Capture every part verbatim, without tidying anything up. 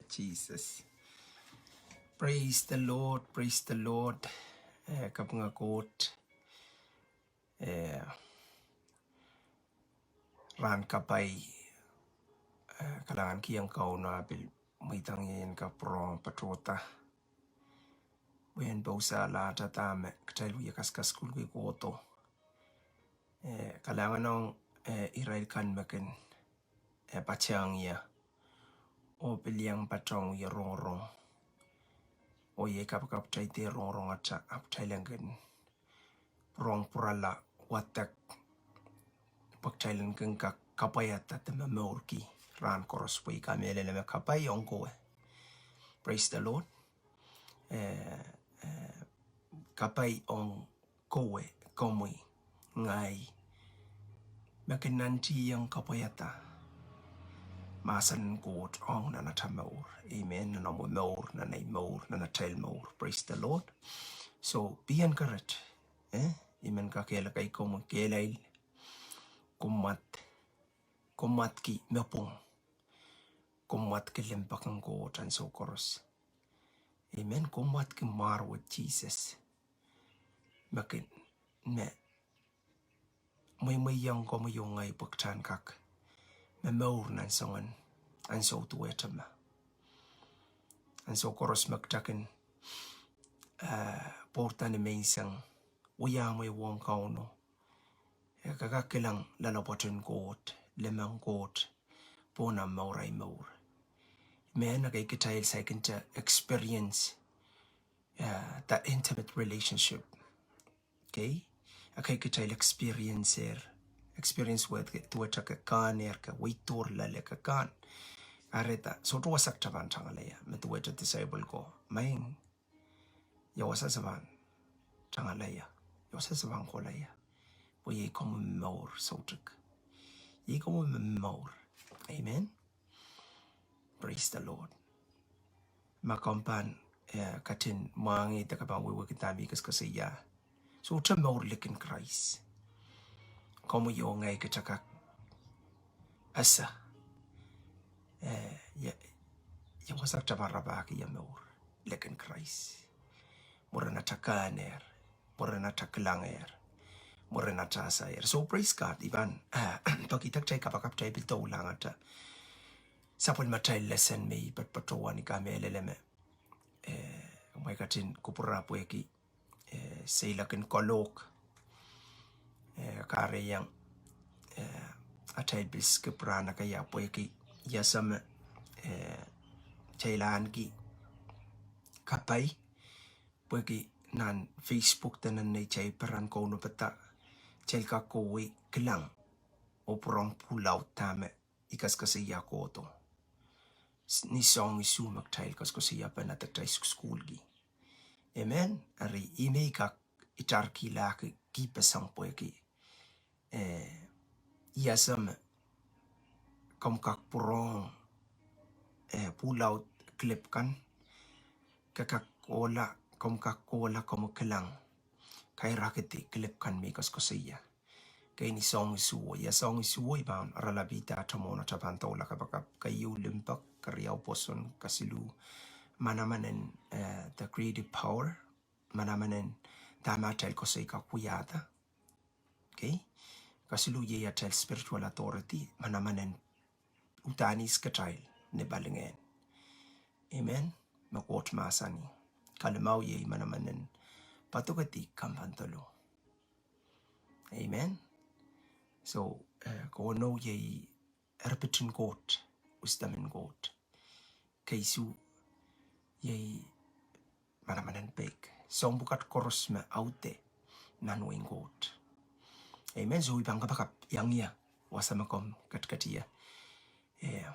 Jesus. Praise the Lord, praise the Lord. Eh, kapinga Koht. Eh, rahn kapai, eh, kalahngan kihong Kauno ah pil mweidohng ie en kak pwurehng patohda. Pwe en pousalahte dahme kitail wie kasukasukuhlki kohdo. Eh, kalahngan ong, eh, irail kan me kin, eh, patehng ie oh pil iang patohng ie rongorong. Oh iei kapakap kitail de rongorong ata, ahpw kitail en kin pwurehng pwurala wadek pwe kitail en kin kak kapwaiada de momourki rahn koaros pwe I kamehlele me kapai ong kowe. Praise the Lord. Eh, eh, kapai ong kowe, komwi, ngehi, me kin nantihong kapwaiada mahsen en Koht ong nan ata mour. Amen. Nan omw mour, nan ei mour, nan atail mour. Praise the Lord. So, be encouraged. Eh? I men kakehlaka komwi kehlail, komw mwad, komw mwadki mepwung, komw mwadki limpoak en Koht ansou koaros. Amen. Komw mwadki mwahr wet Sises. Me kin, me mweimweiong komwi oh ngehi pwe kitail en kak momour nan soangen ansou duwehte ma. Ansou koaros me kitail kin, eh, pwourda ni menseng, wia mwehi ong Kauno, e kak kilang loalopwoat en Koht, limpoak en Koht pohn omw mour, ei mour. Me ekei kitail saikinte experience, eh, that intimate relationship. Okay? Ekei kitail experience er, experience wet, duwehte ke kahn er, ke wehi dohr loale ke kahn. Kahrehda, sohte wasa kitail pahn tangala ie, me duwehte disciple ko. Maing, ia wasa se pahn tangala ie, ia wasa se pahn kohla ie. Pwe iei komwi mour soutuk. Iei komwi mour. Amen. Praise the Lord. Ma komw pahn, eh, ketin mwahngih de ke pahn wehwehki dahme I koasokoasoia. Sohte mour likin Krais. Komwi oh ngehi kitail kak ese, eh, ia, ia wasa kitail pahn rapahki ia mour likin Krais. Mwurin atail kahn er, mwurin atail kilang er, mwurin atail ese er. So praise God, I pahn, eh, peki kitail kapakap kitail pil doulahng atail sapwellimatail lesson me I patopato wahn, I kamehlele me, eh, mwein ketin kupwurapwehki, eh, seiloak en kolohk, eh, kahrehiong, eh, atail pil skip rahn ekei pwehki ia soh me, eh, kitail ahneki kapai, pwehki nan Facebook de nan neitail peren kaunopada, kitail kak kohwei kilang oh pwurehng pwuhla dahme I koasokoasoia kohdo. S-, ni soahng isuh me kitail koasokoasoia pahn atail kitail sukusukuhlki. Amen. Eri ihme I kak itarkihla ki, ki peseng pwehki, eh, ia soh me komw kak pwurehng, eh, pwuhla clip kan, ke kak kohla, komw kak kohla, komw kilang, kairakedi clip kan me I koasokoasoia. Kei ni soahng isuh, ia soahng isuh I pahn aralapihda ata mwohn atail pahn doula kapakap. Keieu limpoak, keriau pwoson, kasiluh manaman en, eh, the creative power, manaman en dahme atail koasoi kak wiahda. Okay? Kasiluh iei atail spiritual authority, manaman en uhdahn ihs kitail ni palingehn. Amen. Me Koht mahsanih. Kalimau iei manaman en padokedi kampandolo. Amen. So, eh, kono iei erpit en Koht, wisdom en Koht. Keisuh iei manaman en peik. Soahng pwukat koaros me aude nan wehin Koht. Amen. So I pahn kapakap iang ia wasa me komw ketiket ie. Eh, ia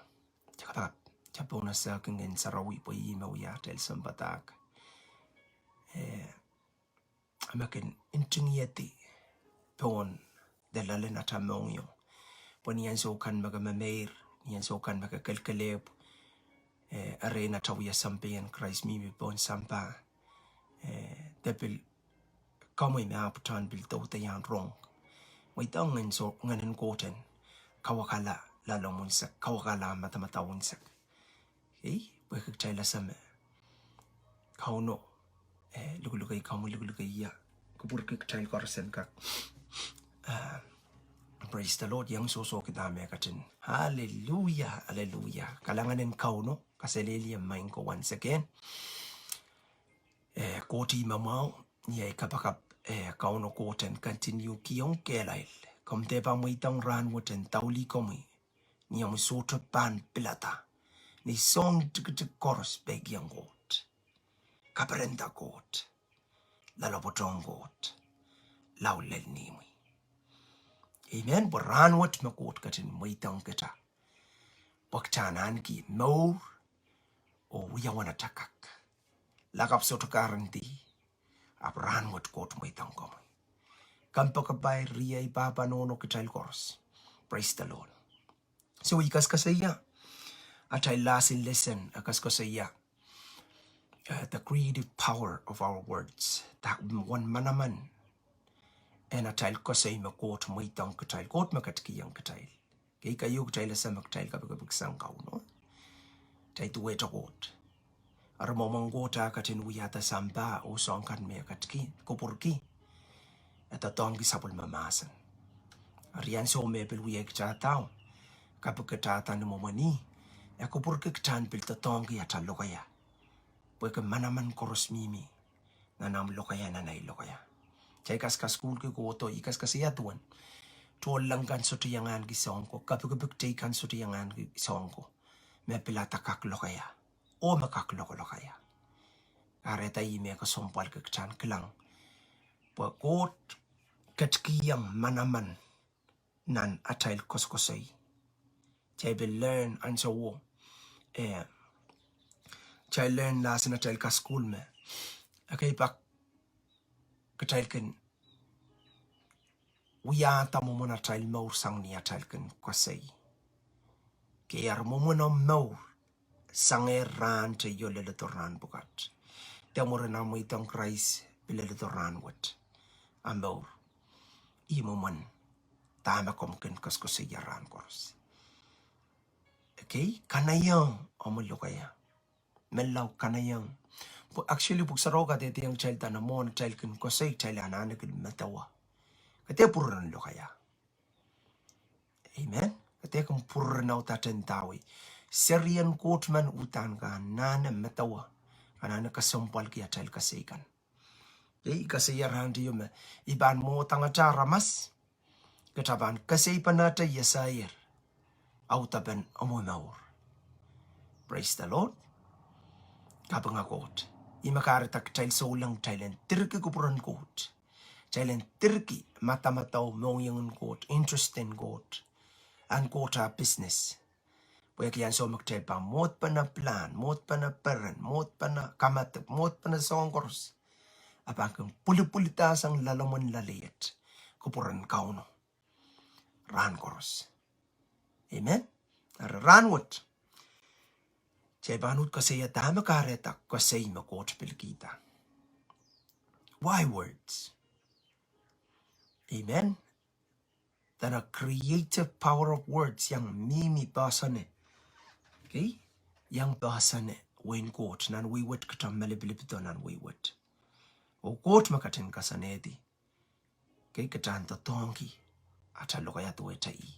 kapakap, ia pwurehng sehki Ngehn Sarawi pwe ih me wia atail sounpadahk. Eh, me kin ntingihedi pohn de loalen atail mohngiong. Pwe ni ansou kan me ke memeir, ni ansou kan me ke kelekelehpw, eh, erein atail wia sampah en Krais mihmi pohn sampah, eh, de pil komwi me ahpw pahn pil douda iang rong. Mweidohng Ngehn Sarawi, Ngehn en Koht en kawekala loalomw unsek, kawekala madamadau unsek. Okay? Pwehki kitail ese me Kauno, eh, luhluhke, Kauno luhluhke ia. Kupwurki kitail koaros en kak. Ah, praise the Lord. Iang sohsohki dahme ketin. Hallelujah, hallelujah. Kalahngan en Kauno, kaselehlie maing ko once again. Eh, Koht ih me mwahu, ni ei kapakap, eh, Kauno Koht en continue kihong kehlail. Komw dehpa mweidohng rahnwet en daulih komwi. Ni omwi sohte pahn pilada. Ni soang tikitik koaros peikiong Koht. Kaperenda Koht. Loalopwoatohng Koht. Lao lel ni imwi. Amen. Pwe rahnwet me Koht ketin mweidohng kita. Pwe kita en ahneki mour oh wia wahn atail kak. Lakapw sohte guarantee. Ahpw rahnwet Koht mweidohng komwi. Kompoakepahi, riei, pahpa, nohno, kitail koaros. Praise the Lord. So, I kaskasaiah. Atail last lesson, I kaskasaiah. Uh, the creative power of our words. Dah uwen manaman en atail koasoi me Koht mweidohng kitail, Koht me ketikihong kitail. Kei, keieu kitail ese me kitail kapikipik sang Kauno. Kitail duwehte Koht. Eri mwomwen Koht ah ketin wiahda sampah oh soahng kan me e ketikihong, kupwurki. E doadoahngki sapwellime mahsen. Eri ansou me e pil wia kita doh, kapikitahda ni mwomwen ih, e kupwurki kita en pil doadoahngki atail lokaia. Pwehki manaman koaros mihmi nan ahmw lokaia, nan ei lokaia. Kitail kaskasukuhlki kohdo, I kaskasaiah duwen tohnleng kan sohte iang ahneki soahng ko, kapikipik teikan sohte iang ahneki soahng ko. Me pilada kak lokaia. Oh me kak lokolokaiah. Kahrehda ih me kesempwalki kita en kilang. Pwe Koht ketikihong manaman nan atail koasokoasoi. Kitail pil learn ansouo. Eh, kitail learn lesson atail kasukuhl me. Ekei pak kitail kin wiahda mwomwen atail mour sang ni atail kin koasoi. Kei, eri mwomwen omw mour sangehr rahn teio leledo rahn pwukat. De mwurin omw mweidohng Krais pil leledo rahnwet. Omw mour. Ih mwomwen dahme komw kin koasokoasoia rahn koaros. Ekei, kanaiehng omw lokaia. Menlau kanaiehng. Pwe actually Pwuhk Sarawi kadehdehiong kitail dahme mwohn atail kin koasoi kitail anahne kin medewe. Ke dehr pwurehng lokaia. Amen. Ke dehr kin pwurehng audaudkihda wei. Serien Koht men uhdahn ke anahne medewe. Ke anahne kesempwalki atail koasoi kan. Ei, I kasair rahn teio me I pahn mwohdangete aramas. Kita pahn kesempwalki atail koasoi. Audepen omw mour. Praise the Lord. Kapinga Koht. Ih me kahrehda kitail souleng kitail en direki kupwuren Koht. Kitail en direki madamadau, mohngiong en Koht, interest en Koht. Ahn Koht ah business. Pwehki ansou me kitail pahn mwohdpene plan, mwohdpene peren, mwohdpene kamadipw, mwohdpene soahng koaros. A pahn kin pwilipwilda sang loalomwen loale iet. Kupwuren Kauno. Rahn koaros. Amen. Eri rahnwet. Kitail pahn uhd koasoia dahme kahrehda koasoi me Koht pil kihda. Why words? Amen. Then a creative power of words iang mihmi poahsoane. Kei? Iang poahsoane wehin Koht nan wehi wet, kita me lipilipdo nan wehi wet. Oh Koht me ketin koasoanehdi. Kei, kita en doadoahngki atail lokaia duwehte ih.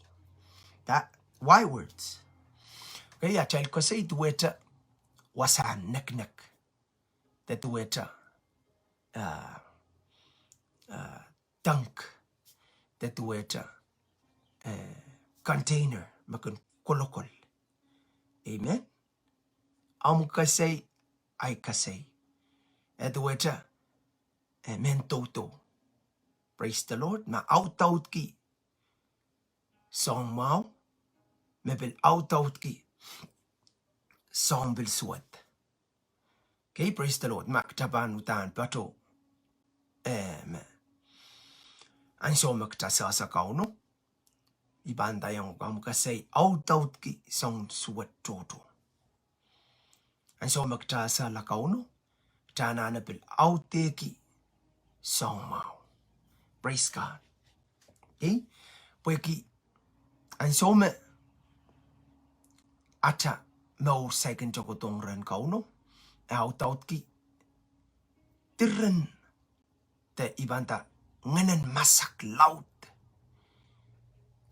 That, why words? Kei, atail koasoi duwehte wasahn neknek. De duwehte, uh, uh, tank. De duwehte, uh, container me kin kolokol. Amen. Omw koasoi, ahi koasoi. E duwehte, eh, mehn doudou. Praise the Lord. Me audaudki soahng mwahu, me pil audaudki soahng pil suwed. Kei, praise the Lord. Ma kita pahn uhdahn patoh. Eh, me. Ansou me kita sehse Kauno. I pahn ndaiong, omw koasoi audaudki soahng suwed tohto. Ansou me kita sehse Kauno, kita anahne pil audehki soahng mwahu. Praise God. Ei, pwehki ansou me ata mour saikinte kohdohng rehn Kauno, e audaudki diren, de I pahn nda, ngehnen masak laud.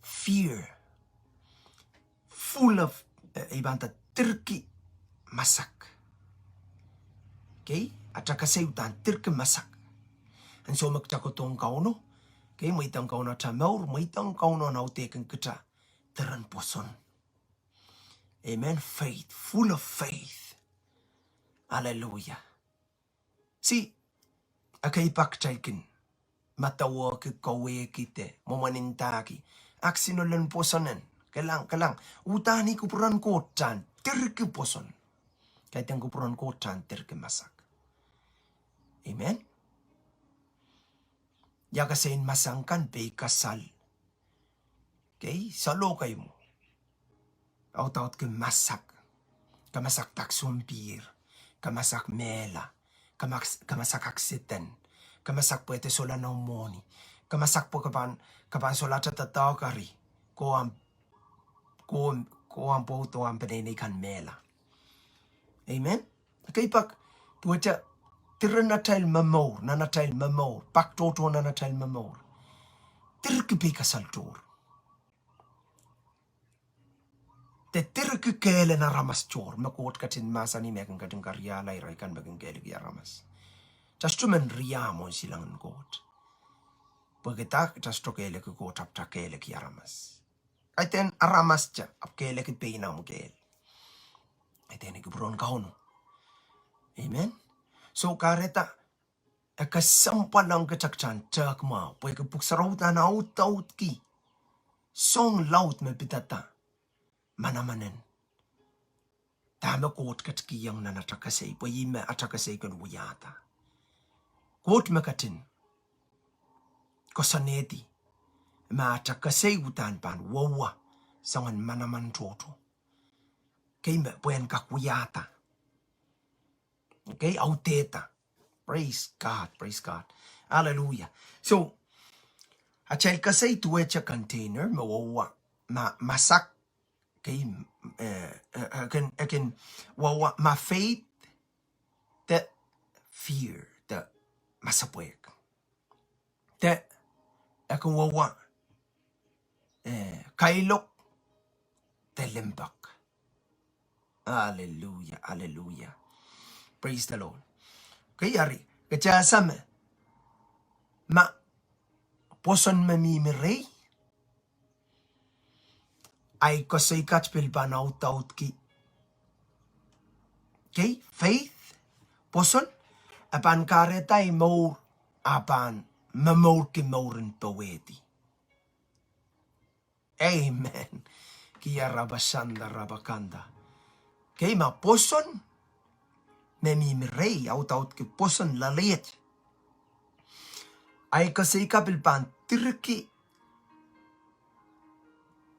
Fear. Full of, eh, I pahn nda, dirki masak. Okay? Atail kesehki uhdahn dirki masak. Ansou me kitail kohdohng Kauno. Okay, mweidohng Kauno atail mour, mweidohng Kauno en audehkin kitail diren pwoson. Amen. Faith, full of faith. Hallelujah. See, ekei pak kitail kin medewe ki, kawehki de mwomwen ndahki, aksinolen pwosonen, kilang, kilang. Uhdahn ih kupwuren Koht, uhdahn dirki pwoson. Kaidehn kupwuren Koht uhdahn dirki masak. Amen. Ia kesehn masak kan peikasal. Okay, saloh kei mwo. Audaudki masak. Ke masak dak sompihr. Ke masak mehla. Ke mas-, ke masak aksiden. Ke masak pwe de sohla noumw mwohni. Ke masak pwe ke pahn, ke pahn sohla te doadoahk eri. Ko ahmw, ko, ko ahmw pwoudo ahmw peneinei kan mehla. Amen. Ekei pak, duwehte diren atail momour, nan atail momour, pak tohto nan atail momour. Dirki peikasal tohr. De dirki kehl en aramas tohr, me Koht ketin mahsanih me kin ketin kariahla irail kan me kin kehlki aramas. Kitail sohte men riah mwohn silangin Koht. Pwe kitail, kitail sohte kehlki Koht ahpw kitail kehlki aramas. Kaidehn aramas te, ahpw kehlki pein ahmw kehl. Kaidehn kupwuren Kauno. Amen. So kahrehda, e kesempwal ong kitail kitail en tehk mwahu, pwehki pwuhk sarawi uhdahn audaudki soahng laud me pidada manamanen dahme Koht ketikihong nan atail kesehki, pwe ih me atail kesehki kin wiahda. Koht me ketin koasoanehdi me atail kesehki uhdahn pahn wauwa soangen manaman tohto. Okay, me pwehn kak wiahda. Okay, audehda. Praise God, praise God. Hallelujah. So, atail kesehki duwehte container me wauwa, ma, masak, okay, eh, eh, eh, kin, eh, kin wauwa ma faith, de fear, de masepwehk. De, eh, kin wauwa, eh, kailok, de limpoak. Hallelujah, hallelujah. Praise the Lord. Okay, eri, kitail ese me, ma pwoson me mihmi rehi, ahi koasoi kat pil pahn audaudki. Okay, faith, pwoson, e pahn kahrehda ahi mour, a pahn momourki mouren powehdi. Amen. Kia rabasanda rabakanda. Okay, ma pwoson me mihmi rehi, audaudki pwoson loalei. Ahi koasoi ka pil pahn dirki,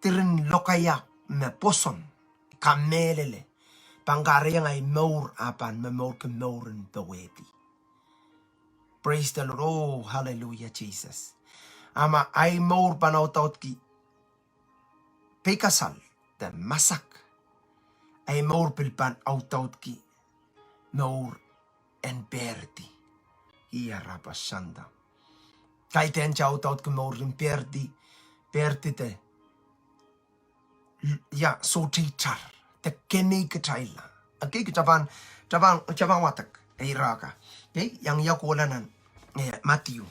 diren lokaia me pwoson, kamehlele. Pahn kahrehiong ahi mour, a pahn momourki mouren powehdi. Praise the Lord. Oh, hallelujah, Jesus. A ma ahi mour pahn audaudki peikasal, de masak, ahi mour pil pahn audaudki mour en pwehrdi. Ia rabasanda. Kaidehn kitail audaudki mour en pwehrdi, pwehrdi de, ia, sohte itar, de kemehkitailla. Okay, kitail pahn, kitail pahn, kitail pahn wadek, ei raka. Okay, iang ia kohla nan, eh, Madiu.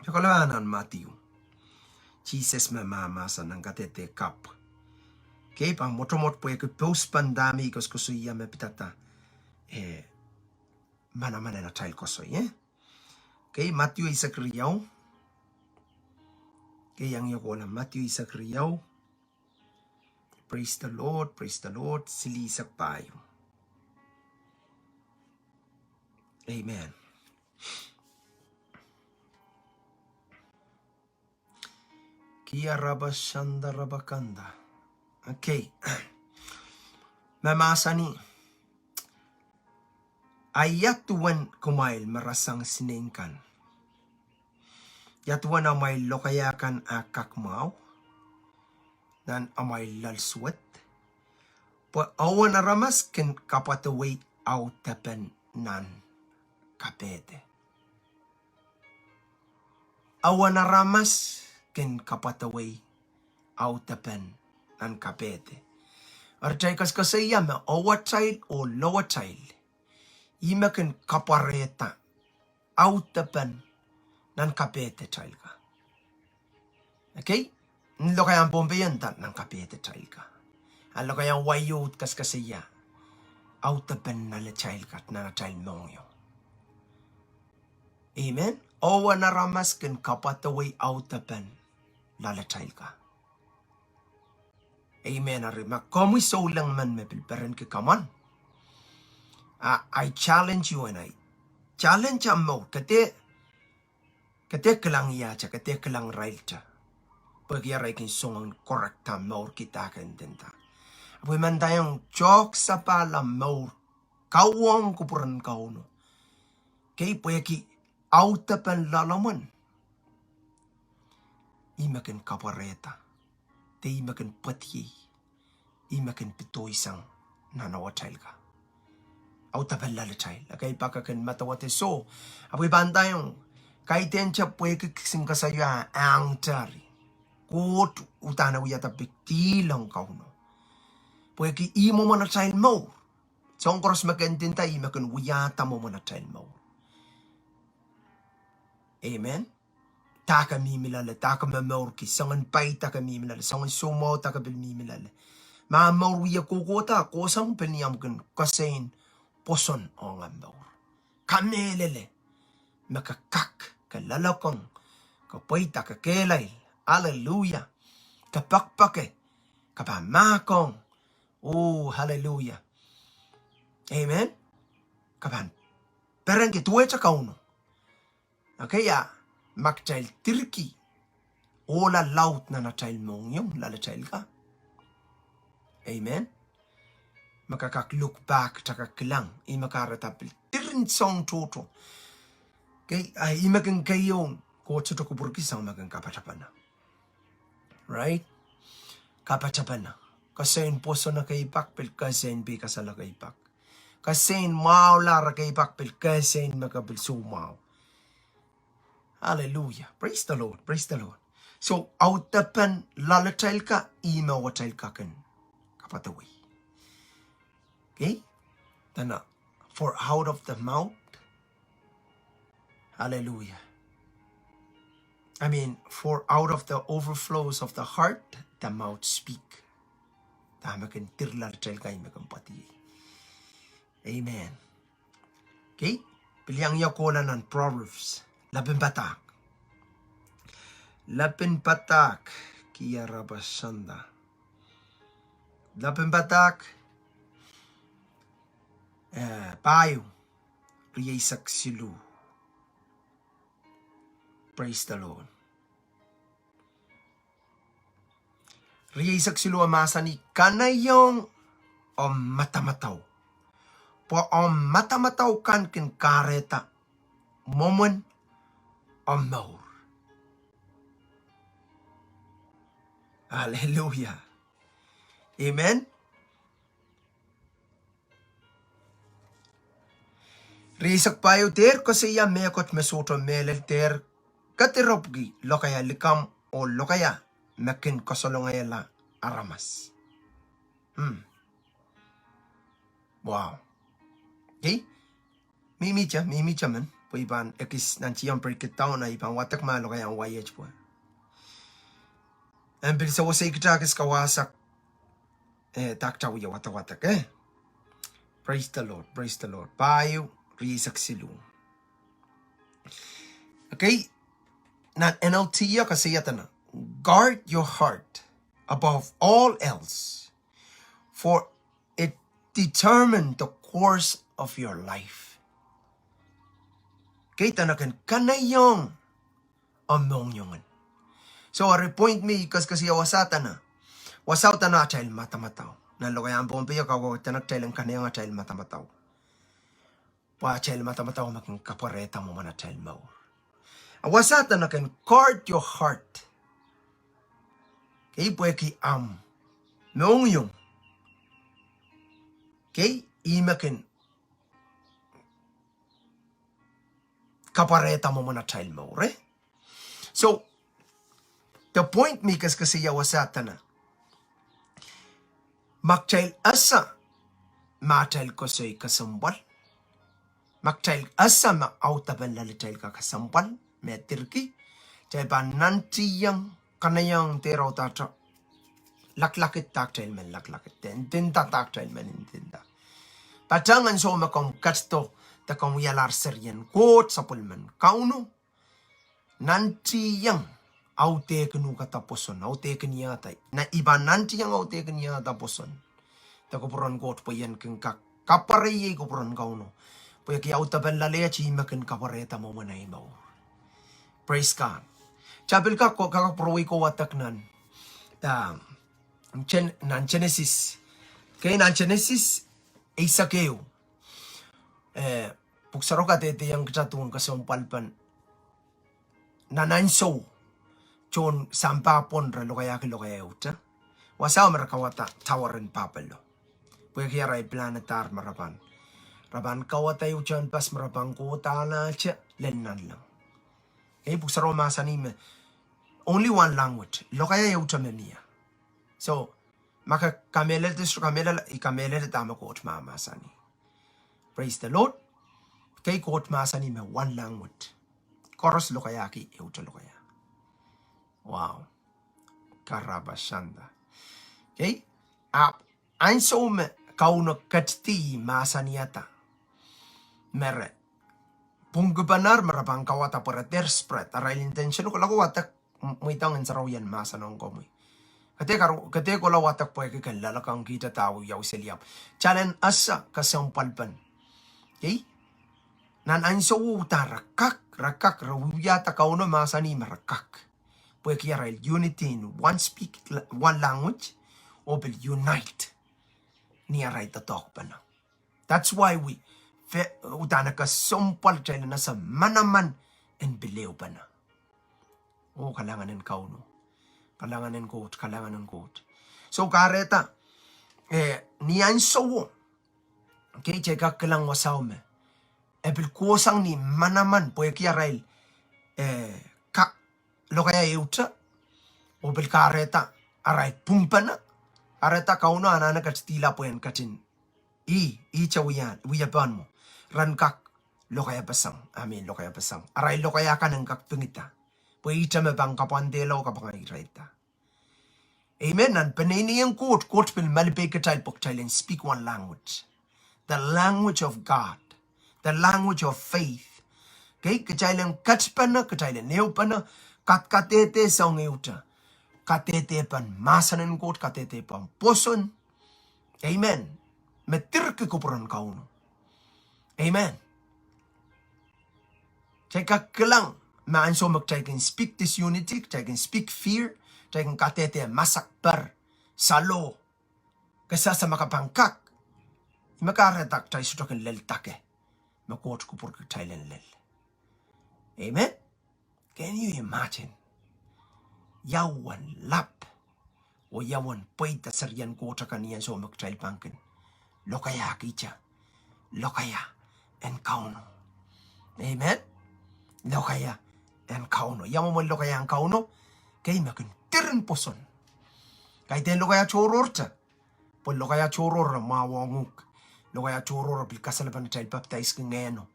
Ia kohla nan Madiu. Sises me mahmahsen nan kadehde kapw. Okay, pahn mwotomwot pwehki pouspan dahme I koasoakoasoia me pidada, eh, manaman en atail koasoi, eh? Okay, Madiu eisek riau. Okay, iang ia kohla Madiu eisek riau. Praise the Lord, praise the Lord. Silihsek pahieu. Amen. Kia rabasanda rabakanda. Okay. Me mahsanih, a ia duwen kumwail me rasehng sineik kan? Ia duwen amwail lokaia kan a kak mwahu nan amwail loalsuwed? Pwe ewen aramas kin kapwadewei audepen nan kapehde. Ewen aramas kin kapwadewei audepen nan kapehde. Eri kitail koasokoasoia me ewetail oh lowetail, ih me kin kapwarehda audepen nan kapehdetail ka. Okay? Ni lokaiahn Pohnpei e nda nan kapehdetail ka. A lokaiahn wai o koasokoasoia audepen loalatail ka nan atail mohngiong. Amen. Ewen aramas kin kapwadewei audepen loalatail ka. Amen. Eri ma komwi souleng men me pil perenki kamwan, I challenge you and I challenge ahmw mour. Ke dehr, ke dehr kilang iahte, ke dehr kilang irailte, pwehki irail kin song en correct ahmw mour kidahk en ndinda. Ahpw I men ndaiong, tohk sapahl ahmw mour, kauwong kupwuren Kauno. Okay, pwehki audepen loalomwen, ih me kin kapwarehda, de ih me kin pwediei, ih me kin pedoisang nan ewetail ka. Audepen loalatail. Ekei pak e kin medewehda soh. Ahpw I pahn ndaiong, kaidehn te pwehki kisin koasoia ahng tari. Koht uhdahn wiahda big deal ong Kauno, pwehki ih mwomwen atail mour. Soahng koaros me ke ndinda, ih me kin wiahda mwomwen atail mour. Amen. Dahke mihmi loale, dahke momourki, soangen pai dahke mihmi loale, soangen soumwahu dahke pil mihmi loale. Ma mour wie kohkohda, kohsang pil ni ahmw kin koasoi pwoson ong ahmw mour. Kamehlele me ke kak, ke loalokong, ke pweida, ke kehlail. Aleluia. Ke poakpoake, ke pahn mahkohng. Oh, aleluia. Amen. Ke pahn perenki duwehte Kauno. Okay, a ma kitail dirki ohla laud nan atail mohngiong loalatail ka. Amen. Me ke kak look back, ke kak kilang, ih me kahrehda pil diren soahng tohto. Okay, a ih me kin keieu, Koht sohte kupwurki, sang me kin kapatapene. Right? Kapatapene. Koasoi pwoson ekei pak pil koasoi peikasal ekei pak. Koasoi mwahulahr ekei pak pil koasoi me ke pil soumwahu. Hallelujah. Praise the Lord. Praise the Lord. So, audepen loalatail ka, ih me ewetail ka kin kapwadewei. Okay? Then, uh, for out of the mouth, hallelujah. I mean, for out of the overflows of the heart, the mouth speak. Dahme kin dir loalatail ka, ih me kin pwediei. Amen. Okay? Pil iang ie kohla nan Proverbs. Lepin Padahk. Lepin Padahk. Kiarapasanda. Lepin Padahk, eh, pahieu, rieisek siluh. Praise the Lord. Rieisek siluh e mahsanih, kanaiehng omw madamadau, pwe omw madamadau kan kin kahrehda mwomwen omw mour. Hallelujah. Amen. Rieisek pahieu, dehr koasoia mehkot me sohte mehlel, dehr kediropwki lokaia likamw oh lokaia me kin kasalongaiala aramas. Hmm. Wow. Okay? Mihmihte, mihmihte men, pwe I pahn ekis nan tiahk break it down, a I pahn wadek ma lokaiahn wai et pwe. En pil sewese kitail kis kawahsak, eh, dahkot wie wadawadek, eh? Praise the Lord, praise the Lord. Pahieu, rieisek siluh. Okay, nan N L T e koasoia dene, guard your heart above all else, for it determine the course of your life. Okay, dene ken kanaiehng omw mohngiong. So, eri point me I koasokoasoia wasa dene, wasao dene atail madamadau. Nan lokaiahn Pohnpei e kawehwe dene kitail en kanaiehng atail madamadau. Pwe atail madamadau me kin kapwarehda mwomwen atail mour. A wasa dene ken guard your heart. Okay, pwehki omw mohngiong Okay, ih me kin kapwarehda mwomwen atail mour, eh? So, the point me I keskesei ia wasa dene, ma kitail ese me atail koasoi kesempwal, ma kitail ese me audepen loalatail kesempwal me dirki, kitail pahn nantihong, kanaiehng dehr audaudehte laklakid da kitail men laklakid, de ndinda da kitail men ndinda. Patehng ansou me komw ketido de komw wialahr serien Koht, sapwellimen Kauno, nantihong audehkin uhkada pwoson, audehkin iangada. Na I pahn nantihong audehkin iangada pwoson de kupwuren Koht pwe I en kin kak kapwarehiei kupwuren Kauno. Pwehki audepen loale iet ih me kin kapwarehda mwomwen ei mour. Praise God. Kitail pil kak, kak pwurowei kowatek nan, ah, Gen-, nan Genesis. Okay, nan Genesis eisek ehu. Eh, Pwuhk Sarawio kadehdehiong kitail duwen kesempwalpen nan ansou tohn sampah pwon re lokaiahki lokaia ehute. Wasao me re kauwada tower en Babel. Pwehki arail pilahn dahr me re pahn, re pahn kauwada ehu tehnpas me re pahn kohdahte lel nanleng. Okay, Pwuhk Sarawio mahsanih me only one language, lokaia ehute me mie. So, ma ke kamehlele, sohte kamehlele, I kamehlele dahme Koht mahmahsanih. Praise the Lord. Okay, Koht mahsanih me one language. Koaros lokaiahki ehute lokaia. Wow. Karabasanda. Okay. Ahpw ansou me Kauno ketidi mahsanihada me re pwungkipenehr me re pahn kauwada pwe re dehr spread. Arail intention ko, lo wadek, m-, mweidohng Ngehn Sarawi en mahsen ong komwi. Ke dehr kar-, ke dehr kohla wadek pwehki ken loalokong kihda da wiawi seli ahpw kitail en ese kesempwalpen. Okay? Nan ansouo da re kak, re kak, re wiwiahda Kauno mahsanih me re kak. Pwehki arail unity in one speak, one language, oh pil unite ni arail doadoahkpene. That's why we, fe-, udahn kesempwal kitail en ese manaman en pil ehupene. Oh, kalahngan en Kauno. Kalahngan en Koht, kalahngan en Koht. So kahrehda, eh, ni ansouo, okay, kitail kak kilang wasao me e pil kohsang ni manaman pwehki arail, eh, kak lokaia ehute, oh pil kahrehda arail pwungpene, kahrehda Kauno anahne ketidihla pwe en ketin, ih, ihte wia, wia pahn mwo. Ren kak lokaiapeseng, I mean lokaiapeseng. Arail lokaia kan en kak pingida. Pwe ihte me pahn kapwandehla oh kapinga irailda. Amen. Nan peneinei en Koht, Koht pil malipe kitail pwe kitail en speak one language. The language of God. The language of faith. Okay, kitail en ketpene, kitail en ehupene, kadkadehde soahng ehute. Kadehde pahn mahsen en Koht, kadehde pahn pwoson. Amen. Me dirki kupwuren Kauno. Amen. Kitail kak kilang me ansou me kitail kin speak disunity, kitail kin speak fear, kitail kin kadehde masak, per, saloh, ke sehse ma ke pahn kak. Ih me kahrehda kitail sohte kin lel dake me Koht kupwurki kitail en lel. Amen. Can you imagine? Ia uwen lap oh ia uwen pweida serien Koht akan ni ansou me kitail pahn kin lokaiahkihte lokaia en Kauno. Amen. Lokaia en Kauno. Ia mwomwen lokaia en Kauno? Okay, me kin diren pwoson. Kaidehn lokaia tohrohrte. Pwe lokaia tohrohr e mwahuwong uhk. Lokaia tohrohr e pil kasalepen atail papidaiski Ngehno.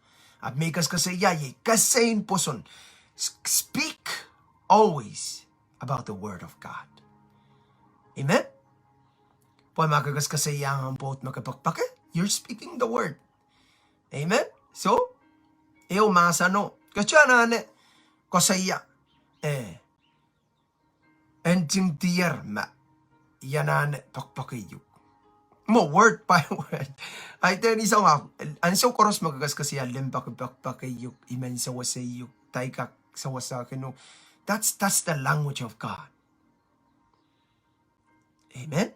Ahpw me I keskesei ia, iei kesehn pwoson. S-, speak always about the word of God. Amen. Pwe ma ke keskesei ia ahmw pwoud me ke pekipeki, you're speaking the word. Amen. So, ehu mahseno, ke sohte anahne koasoia, eh, en ntingdier ma I anahne pekipeki uhk. Mwo word by word. Ahi dehn I song ah, ansou koaros me ke keskesei ia limpoak I pekipeki uhk, I men sewese uhk, dahme I kak sewese kinu. That's, that's the language of God. Amen.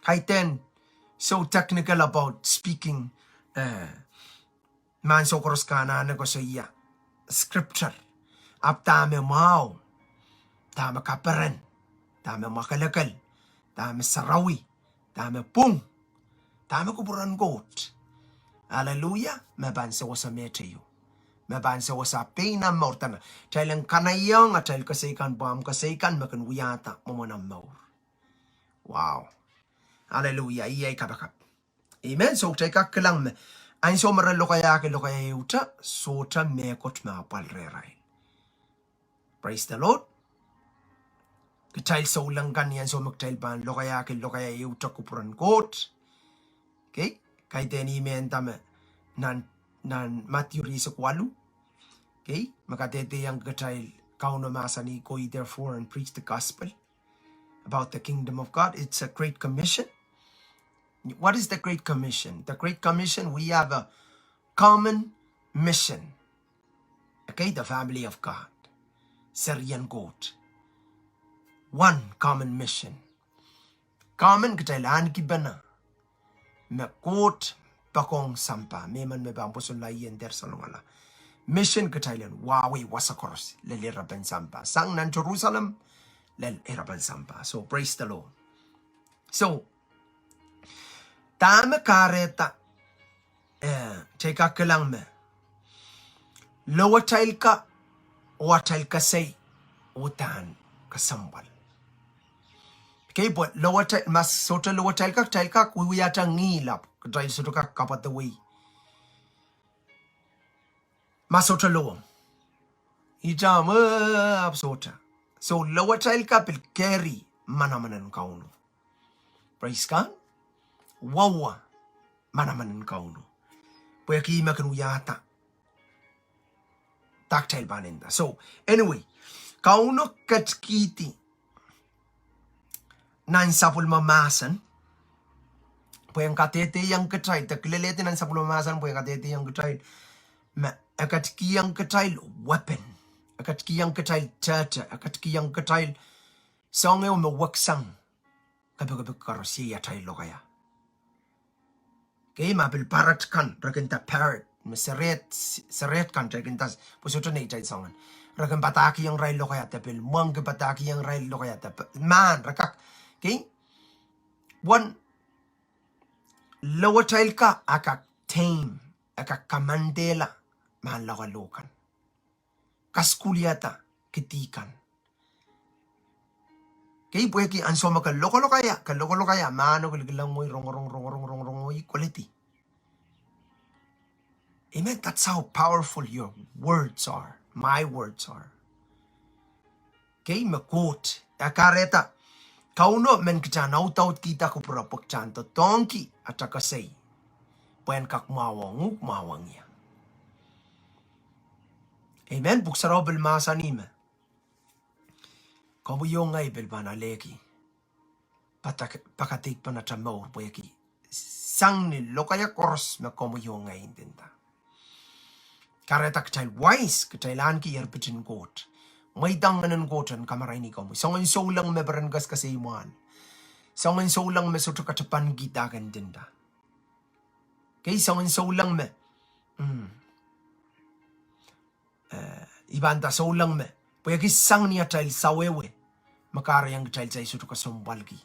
Kaidehn so technical about speaking, eh, ma ansou koaros ke anahne koasoia scripture. Ahpw dahme mwahu, dahme kaperen, dahme mwakelekel, dahme sarawi, dahme pwung, Dahme kupwuren Koht? Aleluia. Me pahn sewese meteio. Me pahn sewese pein omw mour. Dene, kitail en kanaiehng atail kesei kan pwe omw kesei kan me kin wiahda mwomwen omw mour. Wow. Aleluia. Iei ei kapakap. Amen. So kitail kak kilang me ansou me re lokaiahki lokaia ehute, sohte mehkot me apwal rehrail. Praise the Lord. Kitail souleng kan ni ansou me kitail pahn lokaiahki lokaia ehute kupwuren Koht. Okay? Kaidehn ih me nda me nan, nan Madiu rieisek waluh. Okay? Me kadehdehiong kitail Kauno mahsanih, "Go ye therefore and preach the gospel about the kingdom of God." It's a great commission. What is the great commission? The great commission, we have a common mission. Okay, the family of God. Serien Koht. One common mission. Common kitail ahnekipene me Koht poakohng sampah, mehmen me pahn pwoson laien dehr salongala. Mission kitail en wahwei wasa koaros lel erepen sampah. Sang nan Jerusalem, lel erepen sampah. So, praise the Lord. So, dahme kahrehda, eh, kitail kak kilang me lowatail ka, oh atail kesei, uhdahn kesempwal. Okay, pwe lowatail, ma sohte lowatail ka, kitail kak wiewiahte ngihl ahpw kitail sohte kak kapwaiada wei. Ma sohte lowong. Ihte me, eh, ahpw sohte. So lowatail ka pil carry manaman en Kauno. Praise God. Wauwa manaman en Kauno. Pwehki me kin wiahda dah kitail pahn nda. So, anyway, Kauno ketikihdi nan sapwellime mahsen pwe en kadehdehiong kitail, de kilelehdi nan sapwellime mahsen pwe en kadehdehiong kitail, me e ketikihong kitail weapon, e ketikihong kitail tehte, e ketikihong kitail soahng ehu me weksang kepikipik koaros iei atail lokaia. Okay, ma pil parrot kan, re kin nda parrot, me serehd, serehd kan, re kin nda, pwe sohte neitail soangen. Re kin padahkihong irail lokaia de pil mwengki padahkihong irail lokaia de p-, mahn, re kak. Okay? Wen lowatail ka, a kak tame, a kak kamandehla mahn lokolok kan. Kasukuhlihada kidi kan. Okay, pwehki ansou me ke lokolokaia, ke lokolokaia, mahno kilkilang wei, rongorong, rongorong, rongorong wei, koledi. Amen. That's how powerful your words are. My words are. Okay, me Koht. E kahrehda Kauno men kitail en audaudkihda kupwure pwe kitail en doadoahngki atail kesei. Pwe en kak mwahuwong uhk, mwahuwong ie. Amen. Pwuhk Sarawi pil mahsanih me komwi oh ngehi pil pahn alehki pakadeikpen atail mour pwehki sang ni lokaia koaros me komwi oh ngehi ndinda. Kahrehda kitail wise, kitail ahneki erpit en Koht. Mweidang Ngehn en Koht en kamaraini komwi. Soangen souleng me peren kesikesei mwahl. Soangen souleng me sohte katapan kihda ken ndinda. Okay, soangen souleng me. Mm. Eh, I pahn nda souleng me. Pwehki sang ni atail sawehwe me kahrehiong kitail, kitail sohte kesempwalki.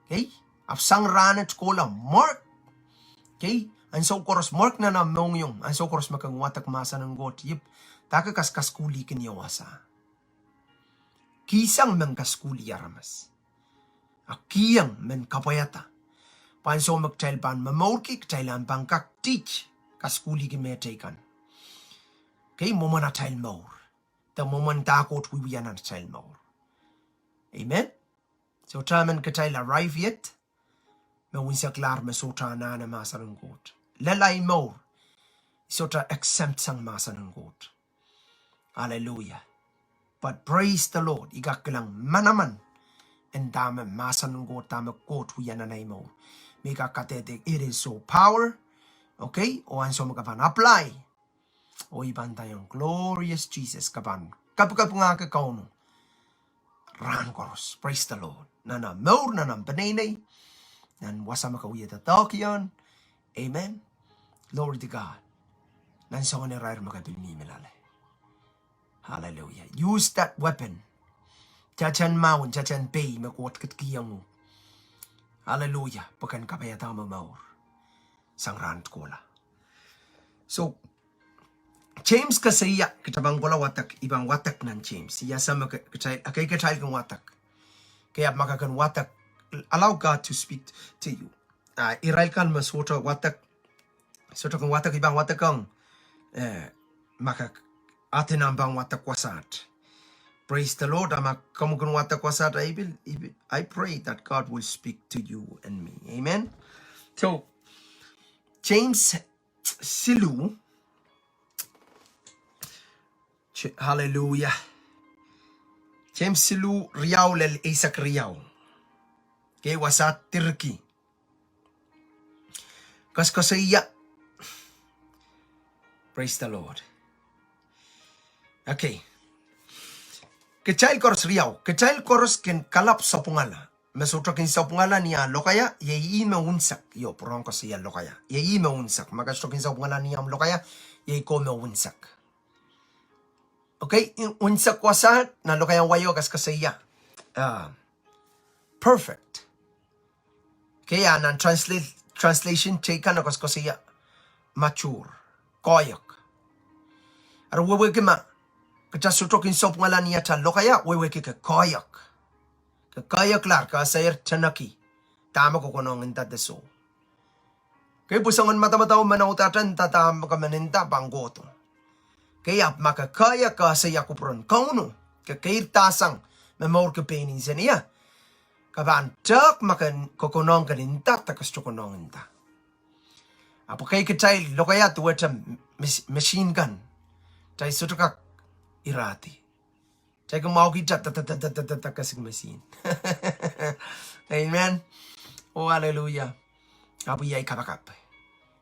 Okay? Ahpw sang rahnwet kohla, mark. Okay? Ansou koaros mark nan omw mohngiong, ansou koaros me ke wadek mahsen en Koht, ipw, dahke kas-, kasukuhlihkin ie wasa. Kihsang men kasukuhlih aramas. A kihong men kapwaiada. Pwe ansou me kitail pahn momourki, kitail ahpw pahn kak teach, kasukuhlihki mehteikan. Okay, mwomwen atail mour. De mwomwen dah Koht wiewia nan atail mour. Amen. Sohte men kitail arrive yet. Me unseklahr me sohte anahne mahsen en Koht. Lel ahi mour. Sohte exempt sang mahsen en Koht. Hallelujah. But praise the Lord. I kak kilang manaman en dahme mahsen en Koht, dahme Koht wia nan ahi mour. Me I kak kadehde, it is so power. Okay? Oh ansou me ke pahn apply. Oh I pahn ndaiong glorious Jesus, ke pahn kapikapingahki Kauno rahn koaros. Praise the Lord. Nan omw mour, nan omw peneinei, nan wasa me ke wie doadoahkiong. Amen. Glory to God. Nan soangen irair me ke pil mihmi loale. Hallelujah. Use that weapon. Teten mahwen, teten pei me Koht ketikihong uhk. Aleluia. Pwe ken kapaiada omw mour sang rahn kohla. So, James koasoia, kitail pahn kohla wadek, I pahn wadek nan James. Ia same ke, kitail, okay, kitail kin wadek. Okay, ahpw ma ke kin wadek, allow God to speak to you. Ah, irail kan me sohte wadek, sohte kin wadek, I pahn wadek ong, eh, ma ke, aden omw pahn wadek wasaht. Praise the Lord. Ah ma komw kin wadek wasaht, I will, I will, I pray that God will speak to you and me. Amen. So, James siluh. Ch-, hallelujah. James siluh riau lel eisek riau. Okay, wasaht dirki. Koasoakoasoia. Praise the Lord. Okay. Kitail koaros riau, kitail koaros kin kalap sapwungala. Me sohte kin sapwungala ni ah lokaia, iei ih me unsek. Io, pwurehng koasoia lokaia. Iei ih me unsek. Ma ke sohte kin sapwungala ni omw lokaia, iei ko me unsek. Okay, i-, unsek wasaht, nan lokaiahn wai o koasoakoasoia. Ah, perfect. Okay, ah nan translate, translation teikan koasoakoasoia mature, koahiek. Eri wehwehki ma kitail sohte kin sapwungala ni atail lokaia, wehwehki ke koahiek. Ke koahiek lahr ke esehier teneki dahme ke konehng nda de soh. Okay, pwe soangen madamadau men audaudehn nda dahme ke men nda pahn kohdo. Okay, ahpw ma ke koahiek ke esehier kupwuren Kauno, ke keirda sang me mourki pein nsenei, ke pahn tehk ma ke konehng kin nda de ke sohte konehng nda. Ahpw okay, kitail lokaia duwehte mes-, machine gun. Kitail sohte kak irahdi. Kitail kin mwahuki ta, ta, ta, kesik machine. Amen. Oh, hallelujah. Ahpw iei ai kapakap.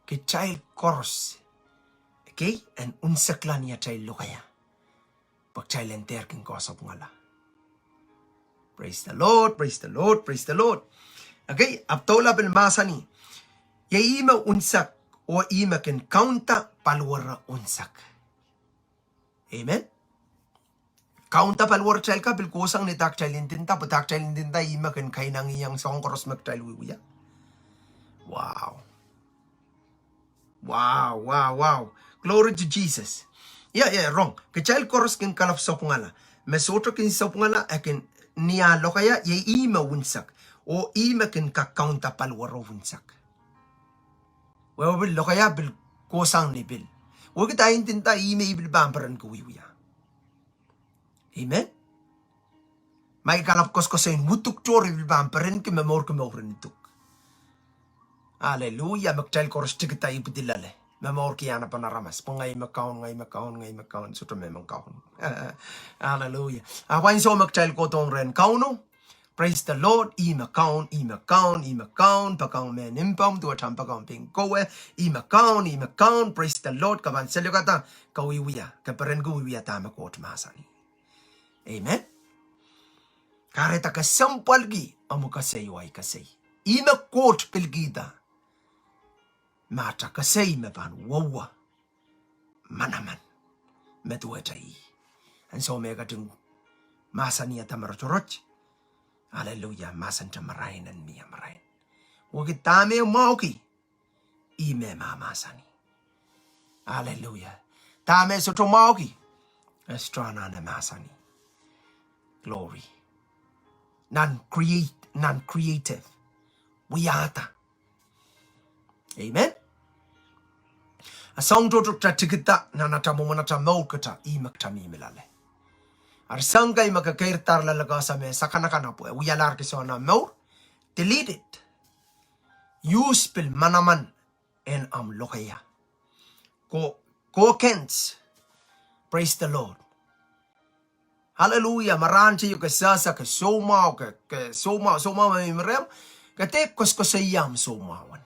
Kitail koaros, okay, en unsekla ni atail lokaia. Pwe kitail en dehr kin koasapwungala. Praise the Lord, praise the Lord, praise the Lord. Okay, ahpw doula pil mahsanih, iei ih me unsek, oh ih me kin kaunda paliwere unsek. Amen. Kaunda paliwere kitail ka pil kohsang ni dah kitail ndinda, pwe dah kitail ndinda ih me kin kainengieng soahng koaros me kitail wiewia. Wow. Wow, wow, wow. Glory to Jesus. Ia, ia, rong. Kitail koaros kin kalap sapwungala. Me sohte kin sapwungala, e kin ni ah lokaia, iei ih me unsek. Oh ih me kin kak kaunda paliwere unsek. Wehwe pil lokaia pil kohsang ni pil. Wehwehki dah I ndinda ih me I pil pahn perenki wiewia. Amen. Ma I kalap koasoakoasoia uduk tohr I pil pahn perenki me mourki mouren uduk. Hallelujah, me kitail koaros tikida ipwidi loale. Me mourki anahnepen aramas. Pwe ngehi me kaun, ngehi me kaun, ngehi me kaun, sohte mehmen kaun. Hallelujah. Ahpw ansou me kitail kohdohng rehn Kauno. Praise the Lord. Ih me kaun, ih me kaun, ih me kaun, poakohng mehn mpomw, duwehte omw poakohng pein kowe. Ih me kaun, ih me kaun, praise the Lord. Ke pahn seliuhkada, ke wiewia, ke perenki wiewia dahme Koht mahsanih. Amen. Kahrehda ke sempwalki omw koasoi oh ai koasoi. Ih me Koht pil kihda. Ma atail koasoi me pahn wehwe manaman me duwehte ih. Ansou me e ketin mahsanihada me rotorot. Hallelujah, mahsante marain en mie marain. Wehwehki dahme mwahuki, ih me mahmahsanih. Hallelujah. Dahme sohte mwahuki, e sohte anahne mahsanih. Glory. Nan create, nan creative. Wiahda. Amen. A soang tohto kitail tikida nan atail mwomwen atail mour kitail, ih me kitail mihmi loale. Eri soang kei me ke keirdahr loale ke ese me sakanakan pwe wialahr kis nan omw mour. Delete it. Use pil manaman en omw lokaia. Ko, ko kens. Praise the Lord. Hallelujah. Ma rahn teio ke sehse ke soumwahu, ke, ke soumwahu, soumwahu me mihmi rehmw, ke dehr koasoakoasoia omw soumwahu.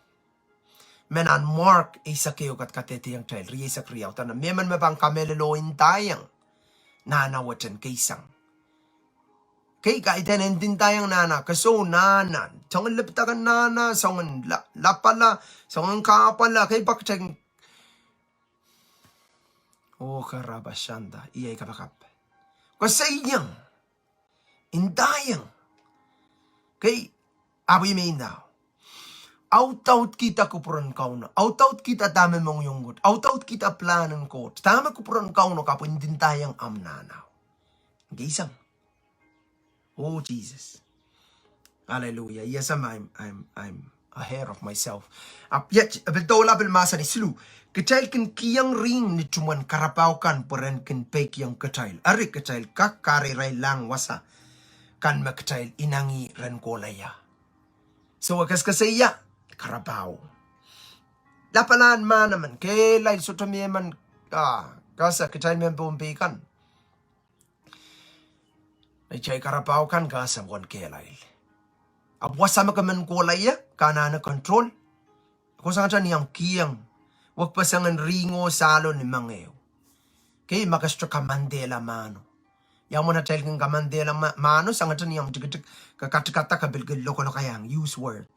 Me nan Mark eisek ehu kat kadehdehiong kitail, rieisek riau, dene mehmen me pahn kamehlele oh ndaiong, nahna wet en keisang. Kei kaidehn en ndaiong nahna, ke sou nahna, soangen lepidek en nahna, soangen la-, lapala, soangen kahpwala, kei pak teng. Oh, karabashanda, iei kapakap. Koasoiong. Ndaiong. Kei, ahpw ih me ndao. Audaudkihda kupwuren Kauno. Audaudkihda dahme mohngiong Koht. Audaudkihda pilahn en Koht. Dahme kupwuren Kauno kapwindindahiong ahmw nahnao. Ngeisang. Oh, Jesus. Hallelujah. Yes, I'm, I'm, I'm, I'm ahead of myself. Ahpw iet, e pil doula pil mahsanih siluh. Kitail kin kihong rihng ni tumwen karapau kan pwe ren kin peikiong kitail. Eri kitail kak kahreirailahng wasa kan me kitail inangih rehn kohla ia. So, e kesikeseia karapau. Lapalahn mahn emen, kehlail sohte mie emen, ah, kasa kitail mehn Pohnpei kan. Neitail karapau kan kasa pwon kehlail. Ahpw wasa me ke men kohla ia, ke anahne control. Ke sangete ni ahmw kihong wekpesengen rihng oh sahlo ni mengeo. Kei, ma ke sohte kamandehla mahno. Ia mwomwen atail kin kamandehla ma-, mahno, sangete ni ahmw tikitik, ke katikada ke pil kin lokolokaiahng, use word.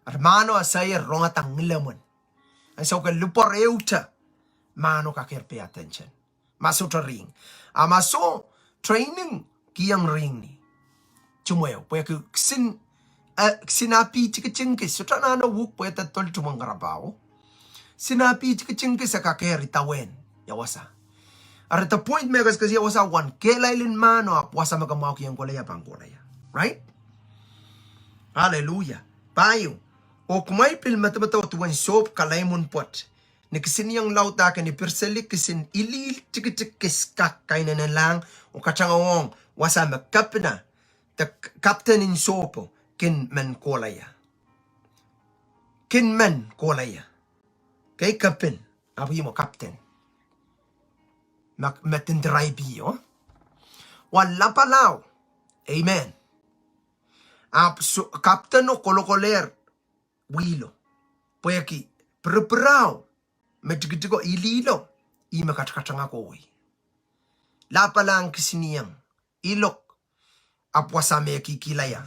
Eri mahno ese rongada ngilemwen. And so ke lipwoar ehute, mahno kak pay attention. Ma sohte rihng. A ma soh, training, kihong rihng ni tumweo. Pwehki kisin, eh, kisin api tikitik kis. Sohte anahne wuk pwe e doadoahk tumwen karapau. Kisin api tikitik kis e kak eri dawehn ia wasa. Eri the point me e kesikeseia wasa wen kehlail en mahno ahpw wasa me ke mwahuki en kohla ia pahn kohla ia. Right? Hallelujah. Pahieu. Oh kumwail pil medemedewe duwen sohp kalaimwun pwoat. Ni kisinieng laud ake ni pirseli kisin ilihl tikitik kis kak kainenelahng oh katangehng wasa me kepina de k-, kapten en sohpo kin men kohla ia. Kin men kohla ia. Kei, kepin, ahpw ih mwo kapten. Me, me dindiraipio. Wa lapalahn. Amen. Ahpw soh, kapteno kolokolehr wihlo. Pwehki piripirao me tikitiko ilihlo, ih me katakatanga kohwei. Lapalahn kisinieng, ilok, ahpw wasa me kihkihla ia.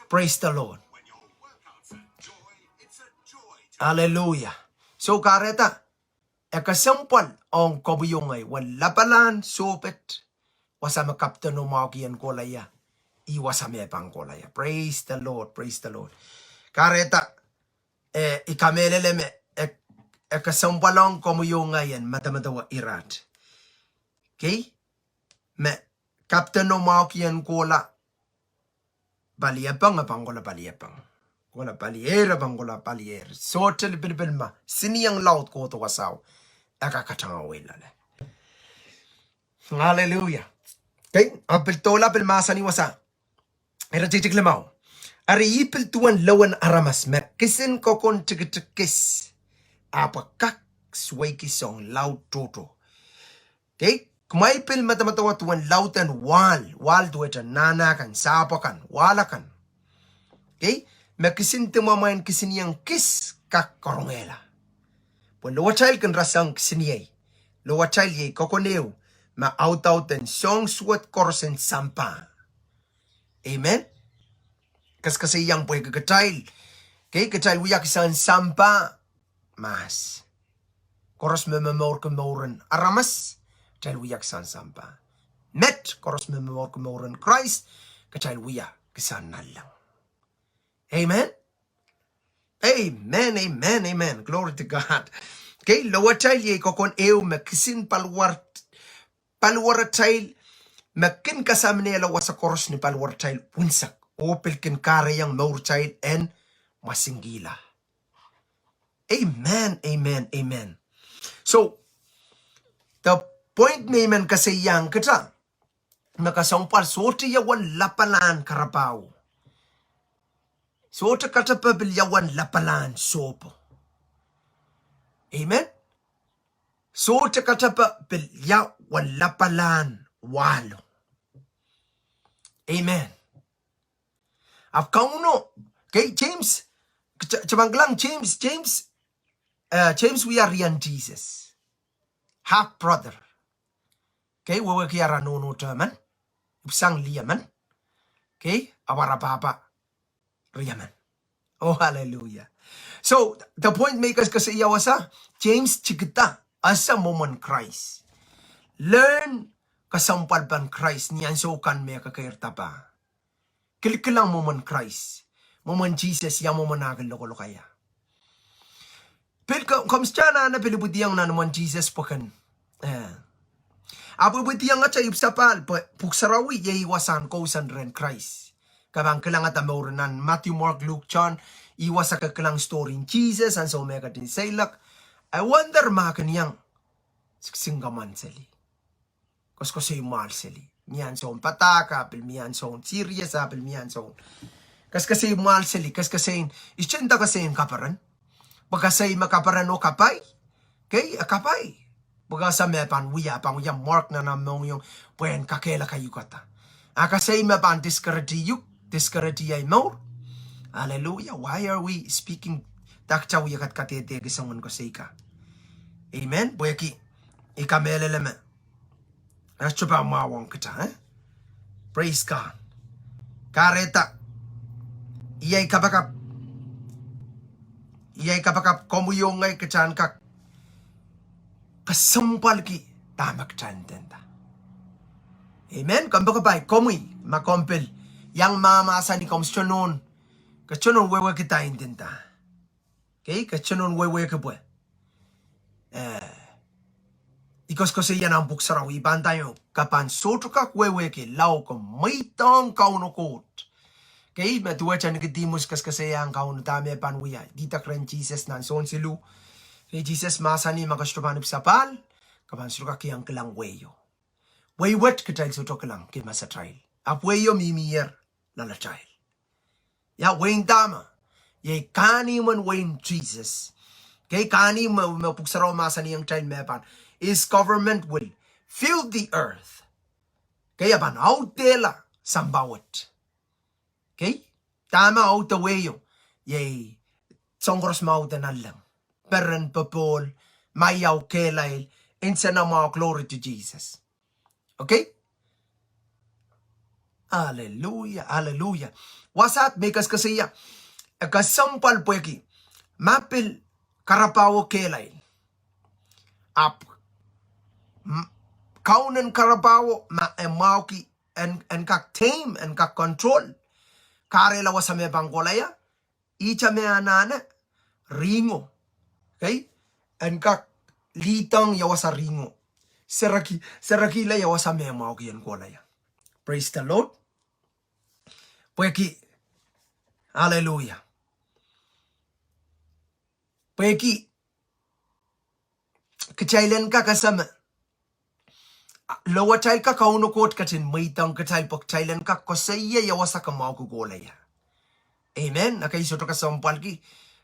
Praise the Lord. Hallelujah. So kahrehda, e kesempwal ong komwi oh ngehi, wa lapalahn sohpet, wasa me kapteno mwahuki en kohla ia, ih wasa me pahn kohla ia. Praise the Lord, praise the Lord. Kahrehda, eh, I kamehlele me, eh, e kesempwal ong komwi oh ngehi en medemedewe irail. Kei, me kapteno mwahuki en kohla paliepeng, e pahn kohla paliepeng. Kohla paliehr, e pahn kohla paliehr. Sohte lipilipil ma kisinieng laud kohdo wasao, e kak katangehwei loale. Hallelujah. Kei, a pil doula pil mahsanih wasa. Ire tikitik limau. Eri ih pil duwen lowen aramas me kisin kokon tikitik kis, ahpw e kak suweiki soahng laud tohto. Kei, kumwail pil medemedewe duwen lauden wahl, wahl duwehte nahna kan, sahpw akan, wahl akan. Kei, me kisin dimwamwain kisinieng kis kak karongehla. Pwe lowatail kin rasehng kisiniei, lowatail iei kokon ehu me audauden soahng suwed koaros en sampah. Amen. Kesikesehiong pwehki kitail, kei, kitail wia kisehn sampah mahs. Koaros me momourki mouren aramas, kitail wia kisehn sampah. Met koaros me momourki mouren Krais, kitail wia kisehn nanleng. Amen. Amen, amen, amen. Glory to God. Kei, lowatail iei kokon ehu me kisin paliwar, paliwaratail, me kin kasaminehla wasa koaros ni paliwaratail unsek, oh pil kin kahrehiong mourtail en mwasingkihla. Amen, amen, amen. So, the point me I men kesehdahiong kita, me kesempwal sohte ia wen lapalahn karapau. Sohte katepe pil ia wen lapalahn sohpo. Amen. Sohte katepe pil ia wen lapalahn wahlo. Amen. Ahpw Kauno, kei, James, kita pahn kilang James, James, eh, James wia riehn Sises. Half brother. Kei, wehwehki ara nohnohte men, ipwisang lih men. Kei, ahpw ara pahpa riemen. Oh, hallelujah. So, the point me I kesikesehiong wasa, James tikida, ese mwomwen Krais. Learn kesempwalpen Krais ni ansou kan me ke keirda pah. Kilkilang mwomwen Krais. Mwomwen Sises, ia mwomwen ah kin lokolok ia? Pil ko-, komw sohte anahne pil ipwidiong nan imwen Sises pwehki, eh, ahpw ipwidiong ata ipwsapahl pwe Pwuhk Sarawi iei wasahn kousoan rehn Krais. Ke pahn kilangada mour nan Matthew, Mark, Luke, John, ih wasa ke kilang story en Sises ansou me e ketin seiloak. I wonder ma kin iang siksing kamwanseli. Koaskoasoi mwahl seli. Mie ansoun padahk, a pil mie ansoun serious, a pil mie ansoun koaskoasoi mwahl seli, koaskoasoi, I sohte nda koaskoasoi kaperen. Pwe koaskoasoi me kaperen oh kapai. Kei, e kapai. Pwe koaskoasoi me pahn wia, pahn wia mark nan omw mohngiong, pwe en kakehlaka uhk ata. A koaskoasoi me pahn discourage uhk, discourage ahi mour. Hallelujah. Why are we speaking? Dah kita wia kat kadehdehki soangen koaskoasoi ka? Amen. Pwehki I kamehlele me e sohte pahn mwahuwong kita, eh? Praise God. Kahrehda, iei kapakap, iei kapakap komwi oh ngehi kita en kak kesempwalki dahme kita ndinda. Amen. Kompoakepahi komwi, ma komw pil iang mahmahsanih, komw sohte nohn, ke sohte nohn wehwehki dahme I ndinda. Kei, ke sohte nohn wehwehki pwe, eh, I koaskoasoia nan Pwuhk Sarawi, I pahn nda iong, ke pahn sohte kak wehwehki, lao ke mweidohng Kauno Koht. Kei, me duwehte Nikodimus koaskoasoiahng Kauno dahme pahn wia, ididek rehn Sises nan Sohn siluh. Kei, Sises mahsanih ma ke sohte pahn ipwsapahl, ke pahn sohte kak iang kilang wehio. Wehi wet kitail sohte kilang, ke masatail. Ahpw wehio mihmier loalatail. Ia wehin dahme? Iei kahnimwen wehin Sises. Kei, kahnimw me, me Pwuhk Sarawi mahsanihong kitail me pahn, His government will fill the earth. Kei, e pahn audehla sampah wet. Kei, dahme aude wehio? Iei soahng koaros me aude nanleng. Peren, popohl, maiau, kehlail, nsenamwahu, glory to Jesus. Okay? Hallelujah, hallelujah. Wasaht me I koaskoasoia, e kesempwal pwehki ma pil karapaho kehlail, ahpw, m-, kaunen karapaho ma e mwahuki en, en kak tame, en kak control. Kahrehla wasa me pahn kohla ia? Ihte me anahne, ringo. Kei, en kak lidohng ia wasa ringo. Sereki, serekihla ia wasa me mwahuki en kohla ia. Praise the Lord. Pwehki, hallelujah. Pwehki kitail en kak ese me, lo atail kak Kauno Koht ketin mweidohng kitail pwe kitail en kak koasoia ia wasa ke mwahuki kohla ia. Amen. Ekei sohte kesempwalki,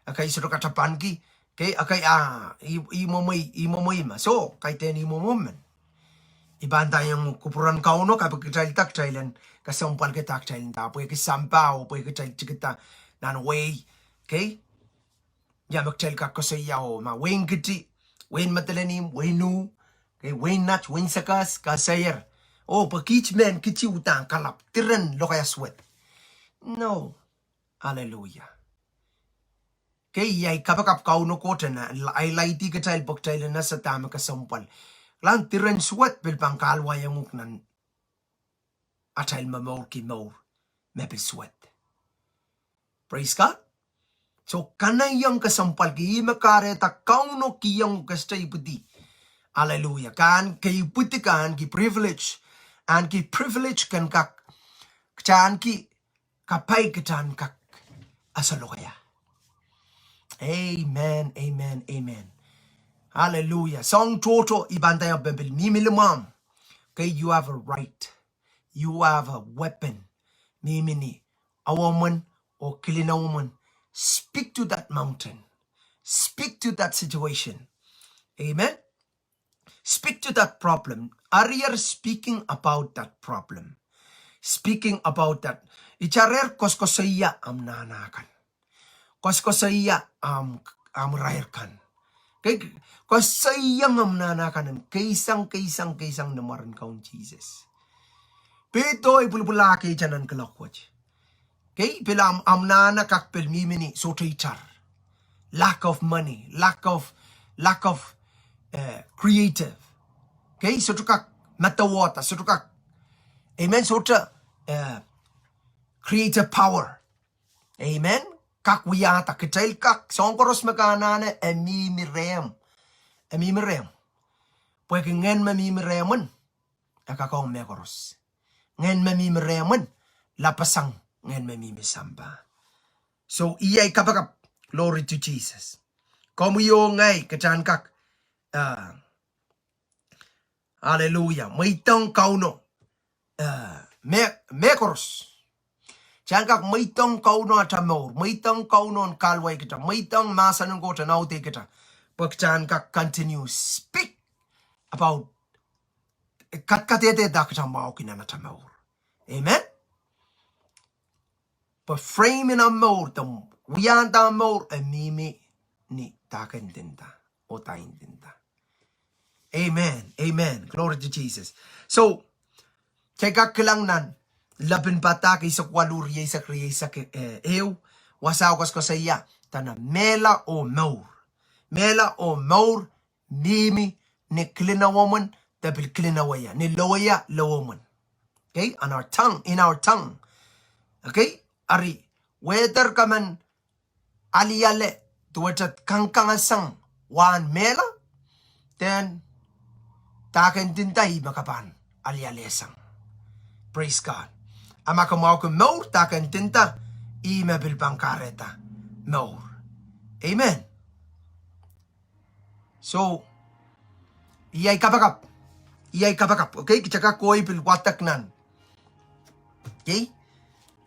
ekei sohte katapanki, kei, ekei, ah, ih, ih mwomwe, ih mwomwe ma. Soh, kaidehn ih mwomwe men. I pahn nda iong kupwuren Kauno, kapikitailda kitail en kesempwalkihda kitail nda, pwehki sampah oh pwehki kitail tikida nan wehi. Kei? Ia me kitail kak koasoia oh ma wehin Kiti, wehin Madolenihmw, wehin Nuh, kei, wehin Naht, wehin Sokehs, koasoier, oh pwe kiht mehn Kiti uhdahn kalapw, diren lokaia suwed. No. Hallelujah. Kei, iei kapakap Kauno Koht en highlighti kitail pwe kitail en ese dahme kesempwal. Kilang, diren suwed pil pahn kahluwahiong uhk nan atail momourki mour me pil suwed. Praise God. Soh, kanahieng kesempwalki, ih me kahrehda Kauno kihong ke sohte ipwidi. Hallelujah. Ke ahneki ipwidi, ke ahneki privilege. Ahneki privilege ken kak, kita ahneki kapai kita en kak ese lokaia. Amen, amen, amen. Hallelujah. Soahng tohto, I pahn nda iong me pil mihmi limwahmw, kei, you have a right. You have a weapon. Mihmi ni awomwen oh kilin awomwen. Speak to that mountain. Speak to that situation. Amen. Speak to that problem. Arier speaking about that problem. Speaking about that. Itarer koaskoasoia ahmw nahna kan. Koaskoasoia ahmw, ahmw irair kan. Kei, koasoiaiong ahmw nahna kan en keisang, keisang, keisang ni mwaren Kaun Sises. Pid oh I pwulopwulahki ita nan kuloak wet. Kei, pil ahmw, ahmw nahna kak pil mihmi ni sohte itar. Lack of money, lack of, lack of, eh, creative. Kei, sohte kak medewe da, sohte kak, amen, sohte, eh, creative power. Amen. Kak wiahda, kitail kak, soahng koaros me ke anahne, e mihmi rehmw. E mihmi rehmw. Pwehki ngehn me mihmi rehmwen, e kak ong mehkoaros. Ngehn me mihmi rehmwen lapasang ngehn me mihmi sampah. So, iei ai kapakap, glory to Jesus. Komwi oh ngehi kitail en kak, ah, hallelujah, mweidohng Kauno, ah, me, mehkoaros. Kitail en kak mweidohng Kauno atail mour, mweidohng Kauno en kahlwai kitail, mweidohng mahsen en Koht en aude kitail. Pwe kitail en kak continue speak about, kadkadehdehda kitail mwahuki nan atail mour. Amen. Pwe frame en atail mour, de wiahda mour, e mihmi ni dahken ndinda, oh dahken ndinda. Amen. Amen. Glory to Jesus. So, kitail kak kilang nan Lepin Padahk eisek waluh, rieisek, rieisek, eh, ehu, wasao koasoakoasoia, dene mehla oh mour. Mehla oh mour, mihmi ni kilin ewomwen, de pil kilin eweia, ni loweia, lowomwen. Okay, on our tongue, in our tongue. Okay, eri, whether ke men aliale, duwehte kangkangasang wahn mehla, then dahken ndinda ih me ke pahn alialehsang. Praise God. A ma ke mwahuki mour, dahken ndinda ih me pil pahn kahrehda mour. Amen. So, iei ai kapakap. Iei ai kapakap. Okay, kitail kak kohwei pil wadek nan. Okay?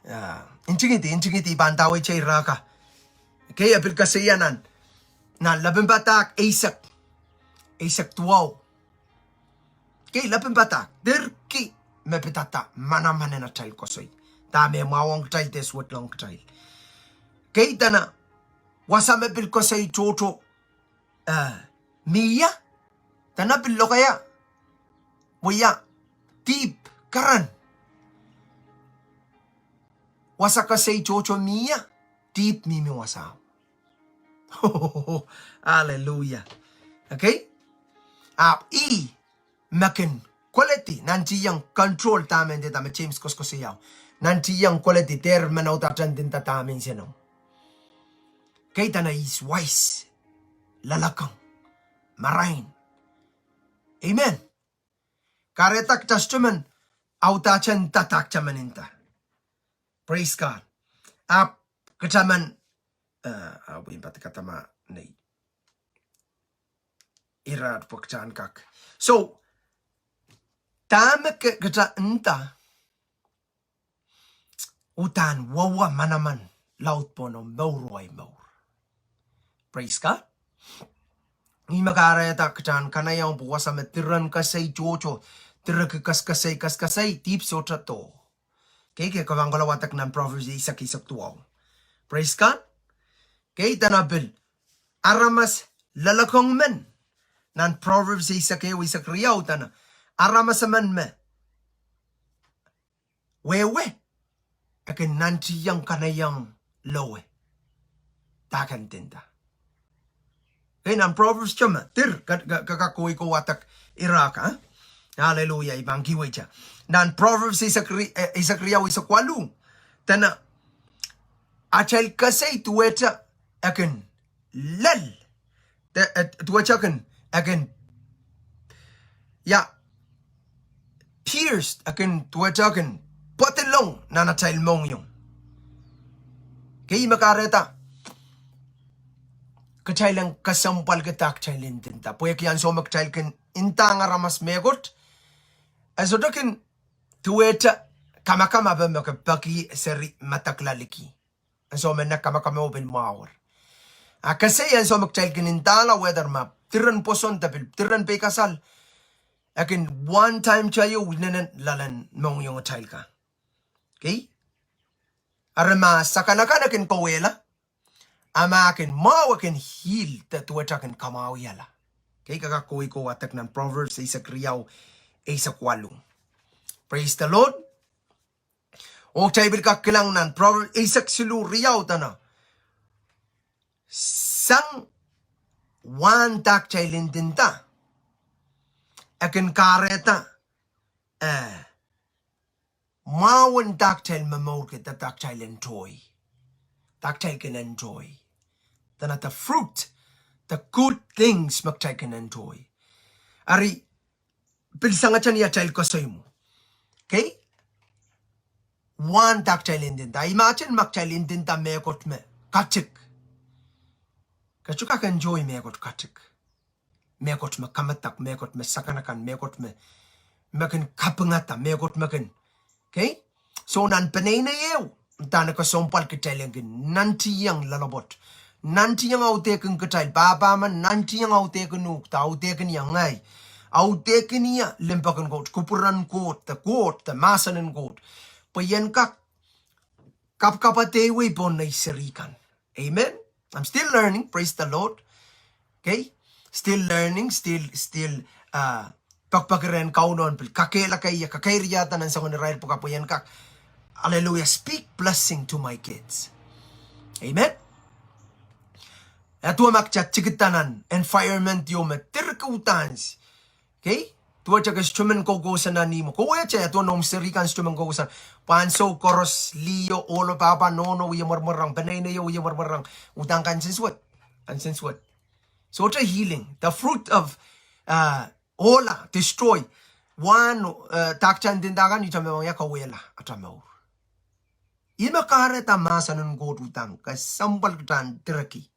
Ah, ntingihdi, ntingihdi pahn dawehte irail ka. Okay, e pil koasoia nan, nan Lepin Padahk eisek, eisek duwau. Okay, Lepin Padahk, dirki me pidada manaman en atail koasoi. Dahme mwahuwong kitail, de suwedlong kitail. Okay, dene, wasa me pil koasoi tohto, eh, mie ia, dene pil lokaia, wia, dihp, keren. Wasa koasoi tohto mie ia, dihp mihmi wasao. Hallelujah. Okay? Ahpw ih me kin koledi, nantihong control dahme ndinda, me James koasoakoasoiao. Nantihong koledi, dehr men audahtehn ndinda dahme nsenamw. Okay, dene is wise. Loalokong. Marain. Amen. Kahrehda kitail sohte men audahtehn dahk kitail men nda. Praise God. Ahpw kitail men, eh, ahpw ih padikadama nei. Irair pwe kitail en kak. So, dahme ke, kitail nda, uhdahn wehwe manaman laud pohn omw mour oh ahi mour. Praise God. Ih me kahrehda kitail en kanaieng pwe wasa me diren koasoi tohto, direki koaskoasoi, koaskoasoi, dihp sohte doh. Okay, ke pahn kohla wadek nan Proverbs eisek, eisek duwau. Praise God. Okay, dene pil aramas loalokong men. Nan Proverbs eisek ehu, eisek riau, dene aramas emen me wehwe, e kin nantihong kanaieng lowe, dahken ndinda. Okay, nan Proverbs teme, dir, ke, ke, ke kak kohwei kohwei wadek irair ka. Hallelujah, I pahn kihweite. Nan Proverbs eisek ri-, eh, eisek riau, eisek waluh. Dene, atail koasoi duwehte e kin lel. De, eh, duwehte e kin, e kin, ia, pierced, e kin, duwehte e kin pwadilong nan atail mohngiong. Okay, ih me kahrehda kitail en kesempwalki dahk kitail en ndinda. Pwehki ansou me kitail kin ndahng aramas mehkot, e sohte kin duwehte kamakam ape me ke peki seri medek loaliki. Ansou me nek kamakam o pil mwahuwih. A koasoi ansou me kitail kin ndahla, whether ma diren pwoson de pil diren peikasal, e kin one time teieu inenen loalen mohngiong atail ka. Okay? Eri ma sakanakan e kin kawehla, a ma e kin mwahu e kin heal, de duwehte e kin kamwahuiala. Okay, ke kak kohwei kohwei wadek nan Proverbs eisek riau, eisek waluh. Praise the Lord. Oh kitail pil kak kilang nan Proverbs eisek siluh riau, dene, sang wahn dahk kitail en ndinda, e kin kahrehda, eh, mwahwen dahk kitail momourki de dahk kitail en toi. dahktail kin enjoy. Dene the fruit, the good things me kitail kin enjoy. Eri, pil sangete ni atail koasoi mwo. Okay? Wahn dahktail ndinda. Imagine ma kitail ndinda mehkot me katik. Ke sohte kak enjoy mehkot katik. Mehkot me kamedek, mehkot me sakanakan, mehkot me, me kin kapingada, mehkot me kin. Okay? So nan peneinei ehu, dene kesempwal kitail en kin nantihong loalopwoat. Nantihong audehkin kitail, pahpa men nantihong audehkin uhk, de audehkin ia ngehi. Audehkin ia limpoak en Koht, kupwuren Koht, de Koht, de mahsen en Koht. Pwe I en kak kapkapwada wei pohn nei seri kan. Amen. I'm still learning, praise the Lord. Okay? Still learning, still, still, uh, pekpeki rehn Kauno en pil kakehlaka ie, kakeiriada nan soangen irair pwukat pwe I en kak. Hallelujah. Speak blessing to my kids. Amen. Ia duwe ma kitail tikida nan environment ieu me direki udahn Okay? Duwehte ke instrument koukousang nan ihmwo. Kouwehte ia duwe noumw seri kan instrument koukousang. Pwe ansou koaros, liho, ohlo, pahpa, nohno, wie mwermwerang, peneinei, wie mwermwerang. Udahn kansensuwed. Kansensuwed. Sohte healing. The fruit of, uh, ohla, destroy. Wahn, uh, dahktail ndinda kan, ihte me wang ia kauwehla, ata mour. Ih me kahrehda mahsen en Koht udahn kesempwal kitail en direki.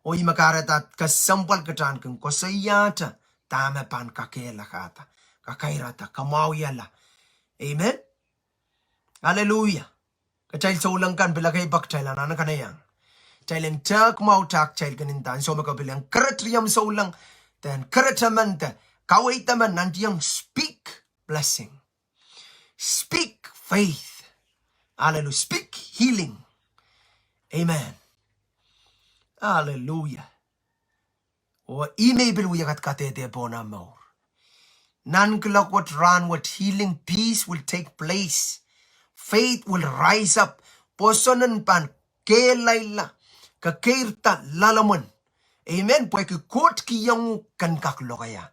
Oh ih me kahrehda kesempwal kitail en kin koasoiahte dahme pahn kakehlakada, kakairada, kamwahwihala. Amen. Hallelujah. Kitail souleng kan pil ekei pak kitail anahne kanaiehng. Kitail en tehk mwahu dahktail kin nda, ansou me ke pil encourage riomw souleng, de encourage emen, de kaweid emen, nantihong speak blessing. Speak faith. Hallelujah. Speak healing. Amen. Hallelujah. Oh ih me I pil wia kadkadehde pohn ahmw mour. Nan kiloak wet, rahn wet, healing, peace will take place. Faith will rise up. Pwoson en pahn kehlailla, kekeirda loalemwen. Amen. Pwehki Koht kihong uhk ke kak lokaia.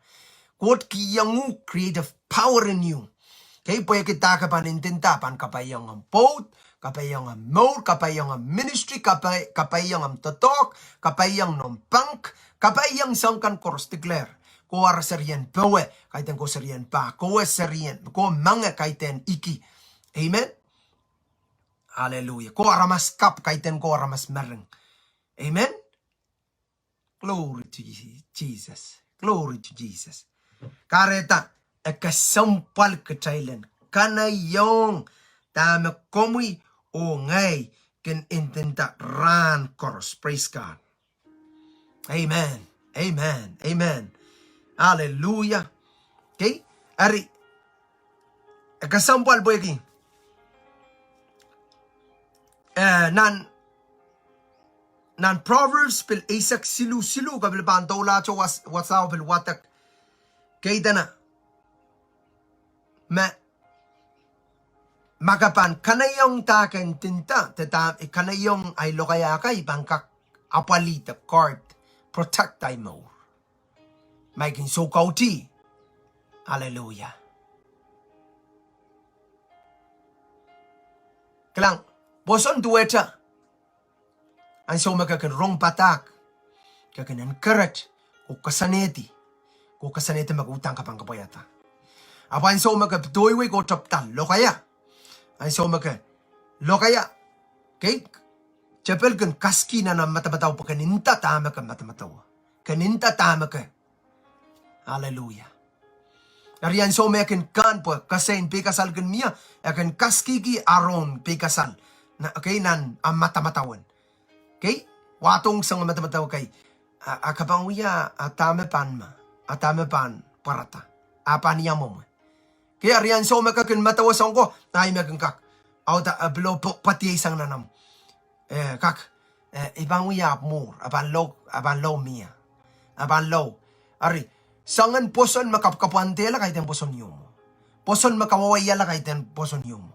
Koht kihong uhk creative power in you. Okay, pwehki dahme ke pahn ndinda pahn kapaiahng omw pwoud, kapaiahng omw mour, kapaiahng omw ministry, kapai, kapaiahng omw doadoahk, kapaiahng noumw bank, kapaiahng soang kan koaros. Declare. Kowe ara serien powe, kaidehn kowe serien pah, kowe serien, kowe mange, kaidehn iki. Amen. Hallelujah. Kowe aramas kapw, kaidehn kowe aramas mering. Amen. Glory to Je-, Jesus. Glory to Jesus. Kahrehda e kesempwal kitail en kanaiehng dahme komwi oh ngehi kin ndinda rahn koaros. Praise God. Amen. Amen. Amen. Hallelujah. Okay. Eri, e kesempwal pwehki, eh, nan, nan Proverbs pil eisek siluh siluh, ke pil pahn doulahte was-, wasao pil wadek. Okay, dene, me, ma ke pahn kanaiehng dahme ke ndinda, de dahme I kanaiehng ahi lokaia kan, I pahn kak apwalih de guard, protect ahi mour. Ma I kin soukautih. Hallelujah. Kilang, pwoson duwehte ansou me ke kin rong padahk, ke kin encourage, ke koasoanehdi, ke koasoanehdi me ke uhdahn kak pahn kapwaiada. Ahpw ansou me ke pedoiwei, ke tepda lokaia. Ansou me ke lokaia, okay, tepil kin kaski nan omw madamadau pwe ke nda dahme ke madamadaua. Ke nda dahme ke. Hallelujah. Eri ansou me e kin kak pwe kasein peikasal kin mie, e kin kaskihki aron peikasal. Na, okay, nan omw madamadau en. Okay? Wahdohng soangen madamadau kan. A, a ke pahn wia, a dahme pahn ma, a dahme pahn pwarada. A pahn ia mwomwe. Okay, eri ansou me ke kin medewe soang ko, a ih me kin kak. Auda, a pil oh pw-, pwediei sang nan omw. Eh, kak. Eh, I pahn wia ahpw mwuhr, a pahn lao, a pahn lao mie. A pahn lao. Eri, soangen pwoson me kapwkapwandehla kaidehn pwoson ieu mwo. Pwoson me kawawaiala kaidehn pwoson ieu mwo.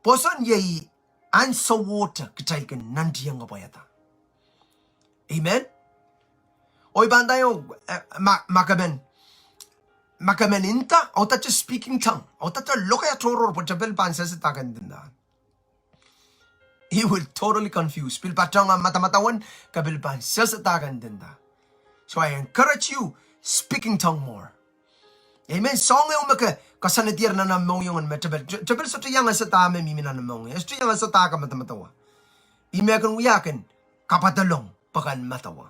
Pwoson iei ansowohte kitail kin nantihong kapwaiada. Amen. Oh I pahn nda iang, eh, ma, ma ke men, ma ke men nda, audehte speaking tongue, audehte lokaia tohrohr pwe tepil pahn sehse dahme ke ndinda. You will totally confuse. Pil patohng ahmw madamadau en, ke pil pahn sehse dahke ndinda. So I encourage you, speaking tongue more. Amen. Soahng ehu me ke koasoanedier nan ahmw mohngiong en me tepil, te-, tepil sohte iang ese dahme mihmi nan ahmw mohngiong. E sohte iang ese dahke madamadau. Ih me kin wia kin kapwaiada lohng pwe ken madamadau.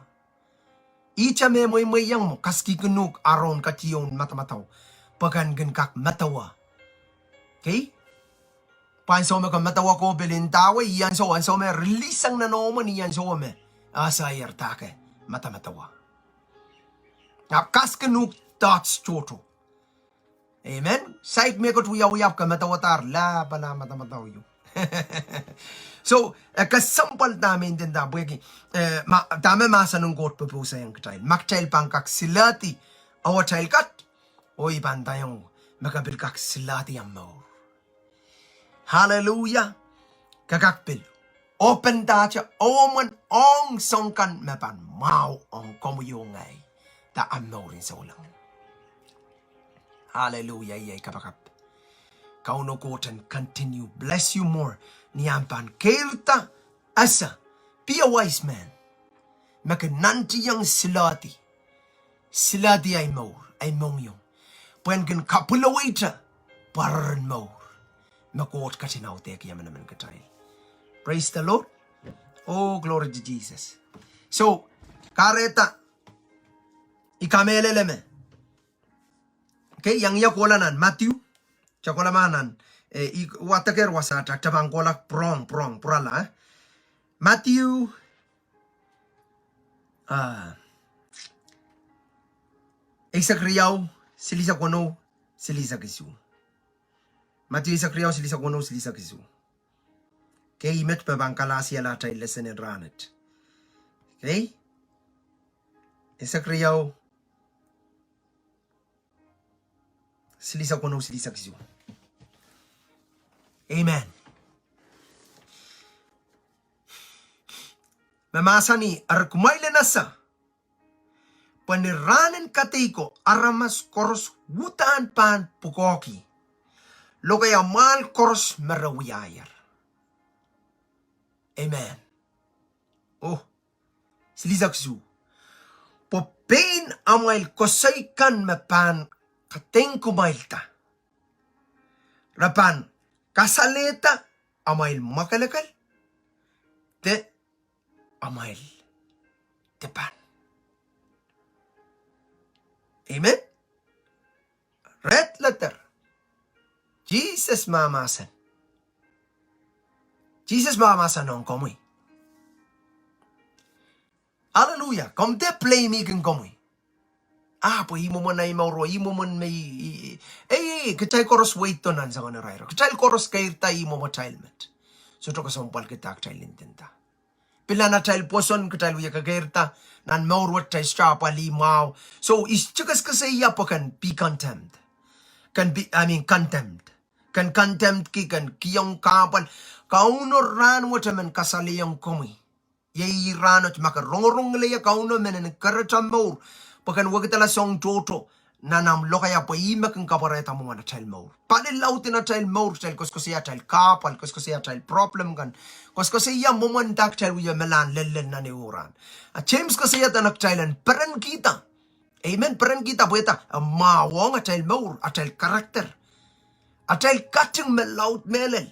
Ihte me mweimweiong mwo, kaskihkin uhk Aaron ketidohn madamadau pwe ken kin kak madamadau. Okay? Pwe ansou me ke madamadau ko pil ndahwei, ih ansou, ansou me release sang nan omw mohngiong, ih ansou me e ese ahi dahke madamadau. Ahpw kaskihkin uhk thoughts tohto. Amen. Saik me ke wiawi ahpw ke madamadau, lapala madamadau ieu. So, e kesempwal dahme ndinda pwehki, eh, ma-, dahme mahsen en Koht pwopwoud sang kitail. Ma kitail pahn kak silehdi, oh atail kat, oh I pahn ndaiong, me ke pil kak silehdi ahmw mour. Hallelujah. Ke kak pil open dahte omwen ong soahng kan me pahn mwahu ong komwi oh ngehi, de ahmw mour en souleng. Hallelujah, iei ai kapakap. Kauno Koht en continue bless you more. Ni ahmw pahn keirda, ese, be a wise man. Me kin nantihong silehdi. Silehdi ahi mour, ahi mohngiong. Pwehn kin kapwilewehte pwarer en mour me Koht ketin audehki emenemen kitail. Praise the Lord. Oh, glory to Jesus. So, kahrehda, I kamehlele me. Okay, iang ia kohla nan Matthew. Kitail kohla ma nan, eh, I wadekehr wasa, kitail pahn kohla pwurehng, pwurehng, pwurala, eh. Matthew, ah, eisek riau, silihsek weneu, silihsek isuh. Matthew eisek riau, silihsek weneu, silihsek isuh. Okay, met me pahn kalahsiala atail lesson en rahnwet. Okay? Eisek riau, silihsek weneu, silihsek isuh. Amen. Me mahsanih, eri kumwail en ese pwe ni rahn en kadeiko aramas koaros uhdahn pahn pwukoahki lokaia mwahl koaros me re wiahier. Amen. Oh, silihsek isuh. Pwe pein amwail koasoi kan me pahn kadeik kumwailda, re pahn kasalehda amwail mwakelekel de amwail dipan. Amen. Red letter. Sises mahmahsen. Sises mahmahsen ong komwi. Hallelujah. Komw de blame-ki komwi. Ah, pwe ih mwomwen ahi mour, ih mwomwen me, ih, ih, ei, ei, kitail koaros weiddo nan soangen irair. Kitail koaros keirda ih mwomwen atail met. Sohte kesempwal kitail, kitail ndinda. Pil nan atail pwoson kitail wie kekeirda, nan mour wet kitail sohte apwalih mwahu. So, I sohte kesekeseia pwe ken be condemned. Ken be, I mean, condemned. Ken condemned-ki, ken kihong kahpwal. Kauno rahnwet emen kasalehiong komwi. Iei ih rahnwet ma ke rongorong ngileia Kauno men en kerehda mour, pwe ken wekidala soahng tohto nan ahmw lokaia pwe ih me kin kapwarehda mwomwen atail mour. Pali laud en atail mour, kitail koasoakoasoia atail kahpwal, koasoakoasoia atail problem kan, koasoakoasoia mwomwen dah kitail wie melahn lellel nan ehu rahn. A James koasoia dene kitail en perenkihda. Amen, perenkihda pwehda e mwahuong atail mour, atail character. Atail cutting me laud mehlel.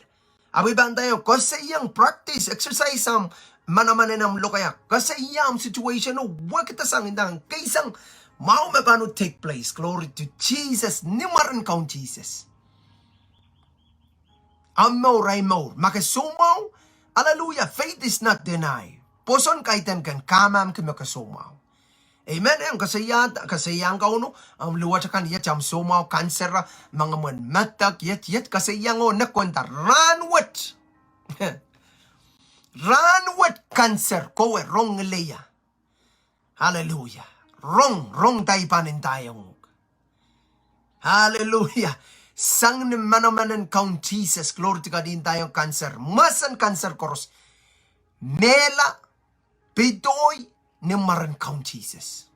Ahpw I pahn ndaiong koasoiong, practice, exercise ahmw manaman en ahmw lokaia. Koasoia ahmw situation o wekidasang, ndahng keisang mwahu me pahn take place. Glory to Jesus. Ni mwaren Kaun Sises. Ahmw mour, ahi mour. Ma ke soumwahu, hallelujah, faith is not denied. Pwoson kaidehn ken kahmahmki me ke soumwahu. Amen. Eng koasoia, koasoiahng Kauno, ahmw luwet akan iet, ahmw soumwahu, kanser, mengimwen medek, iet, iet, koasoiahng oh nekonda rahnwet. Rahnwet kanser kowe rong ngileia. Hallelujah. Rong, rong dah I pahn ndaiong uhk. Hallelujah. Sang ni manaman en Kaun Sises, glory to God, I ndaiong kanser, mahsen kanser koaros mehla, pedoi, ni mwaren Kaun Sises.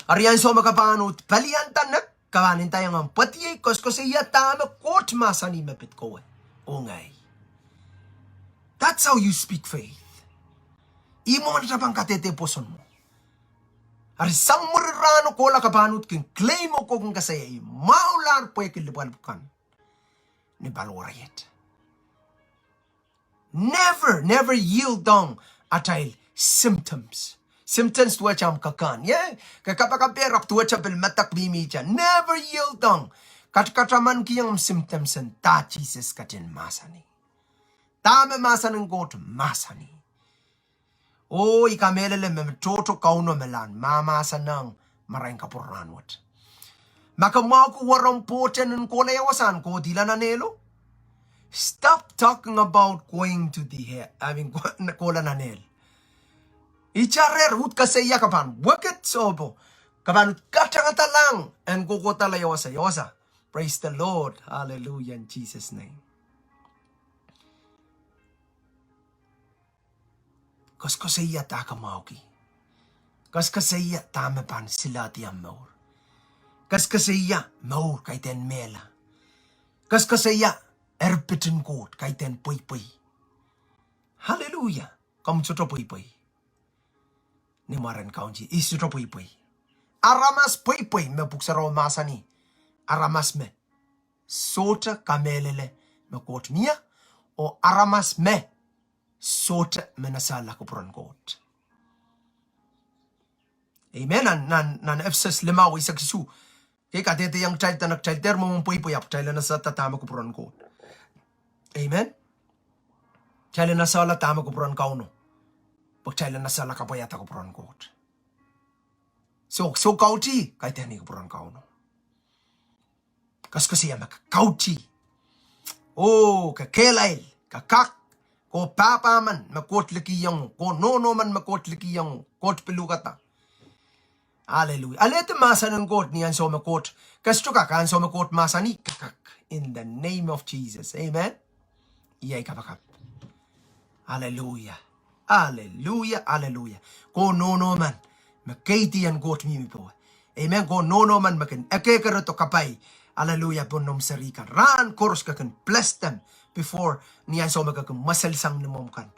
Eri ansou me ke pahn uhd pelianda nek, ke pahn ndaiong ahmw pwediei, koasoakoasoia dahme Koht mahsanih me pid kowe oh ngehi. That's how you speak faith. Ih mwomwen atail pahn kadehde pwoson mwo. Eri sang mwurin rahno kohla ke pahn uhd kin claim oh ke kin koasoia ih mwahulahr pwehki lipwalipw kan ni paliwar iet. Never, never yield down atail symptoms. Symptoms duwehte ahmw kakan. Ie, ke kapakapehr ahpw duwehte pil medek mihmihte. Never yield down. Katkataman kihong symptoms en dah Sises ketin mahsanih. Dah me mahsen en Koht mahsanih. Oh, I kamehlele me tohto Kauno me lahn mahmahsanihong marain kapwurehng rahnwet. Ma ke mwahuki weromw pwohten en kohla iawasa, kohdihla nan ehlo. Stop talking about going to the hell. I mean, kohla nan ehl. Ih tare uhd koasoia ke pahn wicked sohpo. Ke pahn uhd katangadalahng en kohkohdahla iawasa, iawasa. Praise the Lord. Hallelujah in Jesus' name. Koasoakoasoia dah ke mwahuki. Koasoakoasoia dah me pahn silahdihong mour. Koasoakoasoia mour kaidehn mehla. Koasoakoasoia erpit en Koht kaidehn pweipwei. Hallelujah. Komw sohte pweipwei ni mwaren Kaun Sises. Ih sohte pweipwei. Aramas pweipwei me Pwuhk Sarawi mahsanih. Aramas me sohte kamehlele me Koht mie, oh aramas me sohte menasala kupwuren Koht. Amen. Nan, nan, nan Episos limau eisek isuh, ke kadehdehiong kitail dene kitail dehr mwomwen pweipwei ahpw kitail en esehda dahme kupwuren Koht. Amen. Kitail en esehla dahme kupwuren Kauno, pwe kitail en esehla kapwaiada kupwuren Koht. So, soh, kautih kaidehn kupwuren Kauno. Koasoakoasoia me ke kautih. Oh, ke kehlail, ke kak, ke pahpa men me Koht likih iong, ke nohno men me Koht likih iong, Koht pil uhkada. Hallelujah. Alehdi mahsen en Koht ni ansou me Koht, ke sohte kak ansou me Koht mahsanih, ke kak. In the name of Jesus. Amen. Iei kapakap. Hallelujah. Hallelujah, hallelujah. Ke nohno men me keidi en Koht mihmi powe. Amen. Ke nohno men me kin ekehkerodo kapai. Hallelujah. Pohn noumw seri kan. Rahn koaros ke kin bless them before, ni ansou me ke kin mweselsang ni mwomw kan.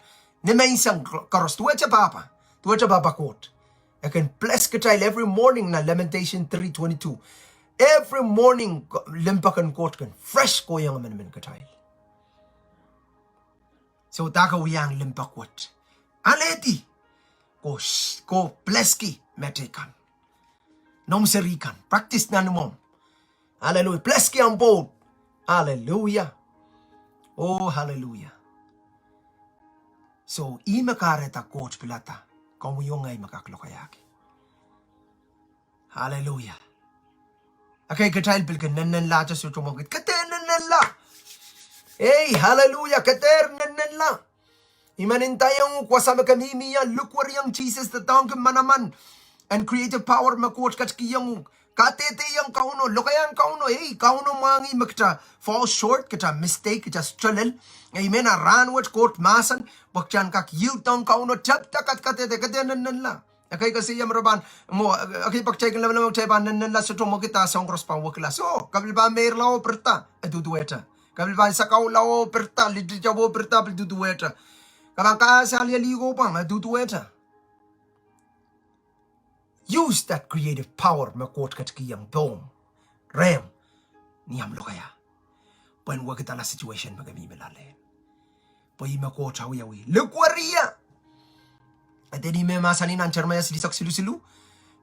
Ni menseng koaros, duwehte pahpa, duwehte pahpa Koht. E kin bless kitail every morning nan Lamentation three twenty-two. Every morning, limpoak en Koht kin fresh kohiong emenemen kitail. So dah ke wiahiong limpoak wet? Alehdi. Ke, ke blesski mehteikan. Noumw seri kan. Practice nan imwomw. Hallelujah. Blesski omw pwoud. Hallelujah. Oh, hallelujah. So, ih me kahrehda Koht pilada komwi oh ngehi me kak lokaiahki. Hallelujah. Ekei kitail pil kin nennenlahte sohte mwekid. Ke dehr nennenla. Ei, hallelujah, ke dehr nennenla. I men ndaiong uhk, wasa me ke mihmi ie, lukweriong Sises, doadoahngki manaman, and creative power me Koht ketikihong uhk. Kadehdehiong Kauno, lokaiahn Kauno, ei, Kauno mwahngih me kita fall short, kita mistake, kita struggle. Amen. A rahnwet Koht mahsen, pwe kita en kak yield down Kauno, tepda kadkadehde, ke dehr nennenla. Ekei koasoia me re pahn, mwo, ekei pak takin lemelem, kitail pahn nennenla, sohte mwekid, a soahng koaros pahn wekila. So, ke pil pahn meirla oh pirida, e duduwehte. Ke pil pahn sakaula oh pirida, literature oh pirida, pil duduwehte. Ke pahn kasalieli ko pahn, e duduwehte. Use that creative power me Koht ketikihong pohmw, rehmw, ni ahmw lokaia, pwehn wekidala situation me ke mihmi loalehn. Pwe ih me Koht awiawi. Lukweriong. Eden ih me mahsanih nan Seremaia silihsek silusilu.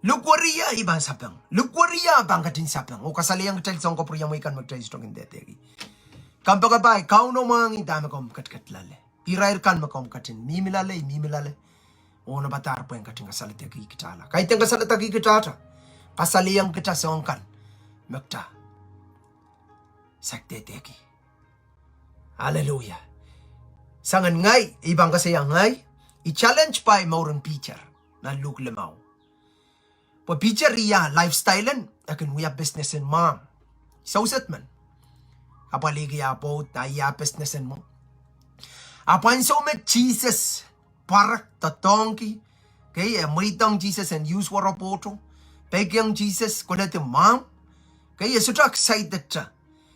Lukweriong, I pahn sapeng. Lukweriong, I pahn ketin sapeng. Oh kasalehiong kitail soahng kapwuriamwei kan me kitail sohte kin dehdehki. Kompoakepahi, Kauno mwahngih dahme komw ketiket loale. Irair kan me komw ketin mihmi loale, I mihmi loale, oh nopada re pwehn ketin kasaledekih kitaila. Kaidehn kasaledekih kitahta. Kasalehiong kita soahng kan me kita saik dehdehki. Hallelujah. Soangen ngehi, I pahn koasoia ngehi, I challenge pai mouren Piter nan Luk limau. Pwe Piter, ia lifestyle en, e kin wia business en mwahmw. Souset men. Apwalihki ah pwoud, ah ia business en mwomw. Ahpw ansou me Sises pwarek doadoahngki, kei, e mweidohng Sises en use woro pwohto, peikiong Sises koledi mwahmw, kei, e sohte excited te.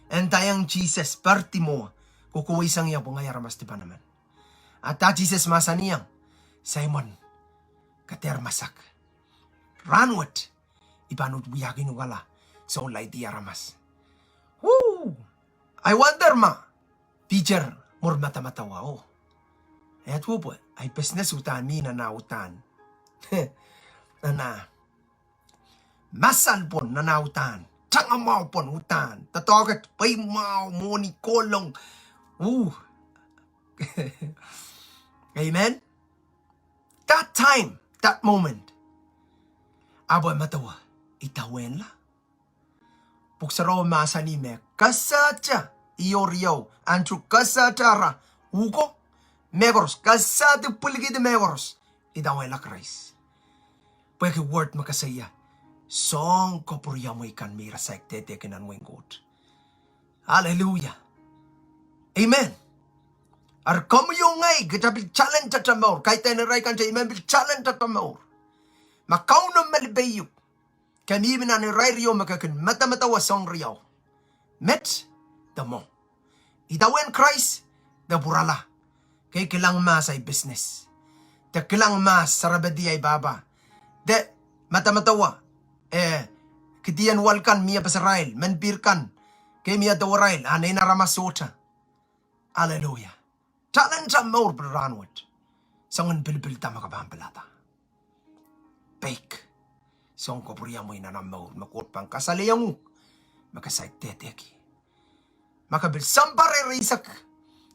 E ndaiong Sises, Perdi mwo, kokoweisang ie pwe ngehi aramas dipan emen. A da Sises mahsanihong Saimon? Ke dehr masak. Rahnwet I pahn uhd wiahkin uhk ala sounlaidi aramas. Woo! I wonder ma Piter mwur madamadau o. Ia duwe pwe ahi business uhdahn mih nan ah uhdahn, nan ah masal pwon, nan ah uhdahn tangamwahu pwon, uhdahn doadoahk, pweimwahu, mwohni, kohlong. Woo! Amen. That time, that moment, ahpw e medewe, idawehn la. Pwuhk Sarawi mahsanih me kesehte, ior iou, Andrew, kesehte ara uhko mehkoaros, kesehdi pwilikihdi mehkoaros, idawehn la Krais. Pwehki word me koasoia, soahng kapwuriamwei kan me ira saik dehdehki nan wehin Koht. Aleluia. Amen. Eri komwi oh ngehi, kitail pil challenge atail mour. Kaidehn irail kan, kitail men pil challenge atail mour. Ma Kauno melipehiuk, ke mihmi nan irair ieu me ke kin medemedewe soahng riau. Met de mwo. Idawehn Krais de pwurala. Kei, kilang mahs ahi business, de kilang mahs sarepedi ahi pahpa, de medemedewe, eh, kidien wal kan mie pesarail, menpihr kan, kei, mie dewerail, a nein aramas sohte. Aleluia. Challenge atail mour pil rahnwet. Soangen pilipil da me ke pahn pilada. Peik soahng kapwuriamwei nan atail mour me Koht pahn kasalehiong uhk me ke saik dehdehki. Ma ke pil sounpar eisek,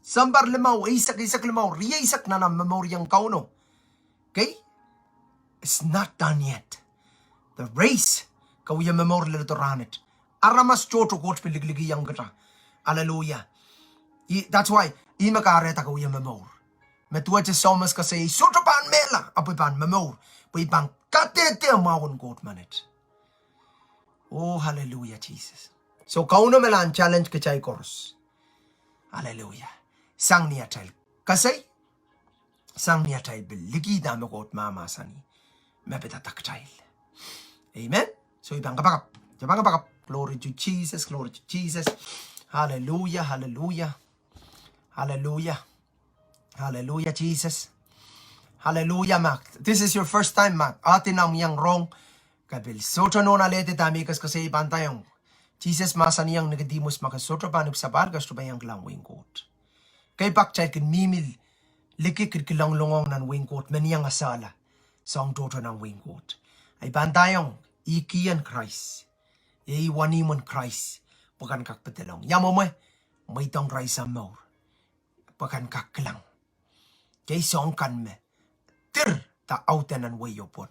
sounpar limau, eisek, eisek limau, rieisek nan atail momour iong Kauno. Kei, it's not done yet. The race, ke wie momour leledo rahnwet. Aramas tohto Koht pil likilikiong kitail. Aleluia. That's why ih me kahrehda ke wie momour. Me duwehte Sawmas koasoia, I sohte pahn mehla, ahpw I pahn momour, pwe I pahn kadehde mwahu en Koht menet. Oh, aleluia, Sises. So Kauno me lahn challenge kitail koaros. Aleluia. Sang ni atail koasoi, sang ni atail pil likihda me Koht mahmahsanih me pidada kitail. Amen. So I pahn kapakap, I pahn kapakap. Glory to Jesus, glory to Jesus. Aleluia, aleluia. Aleluia. Aleluia, Sises. Aleluia. Ma this is your first time, ma ahdi noumw iang rong, ke pil sohte nohn alehdi dahme I koasoakoasoia. I pahn ndaiong, Sises mahsanihong Nikodimus, ma ke sohte pahn ipwsapahl, ke sohte pahn iang kilang wehin Koht. Kei, pak kitail kin mihmi liki kilkilongong nan wehin Koht, men iang esehla soahng tohto nan wehin Koht. I pahn ndaiong, ih kien Krais, ih wenihmwen Krais, pwe ke en kak pedolong. Ia mwomwe? Mweidohng Krais omw mour, pwe ke en kak kilang. Kei, soahng kan me dir de aude nan wehio pwon.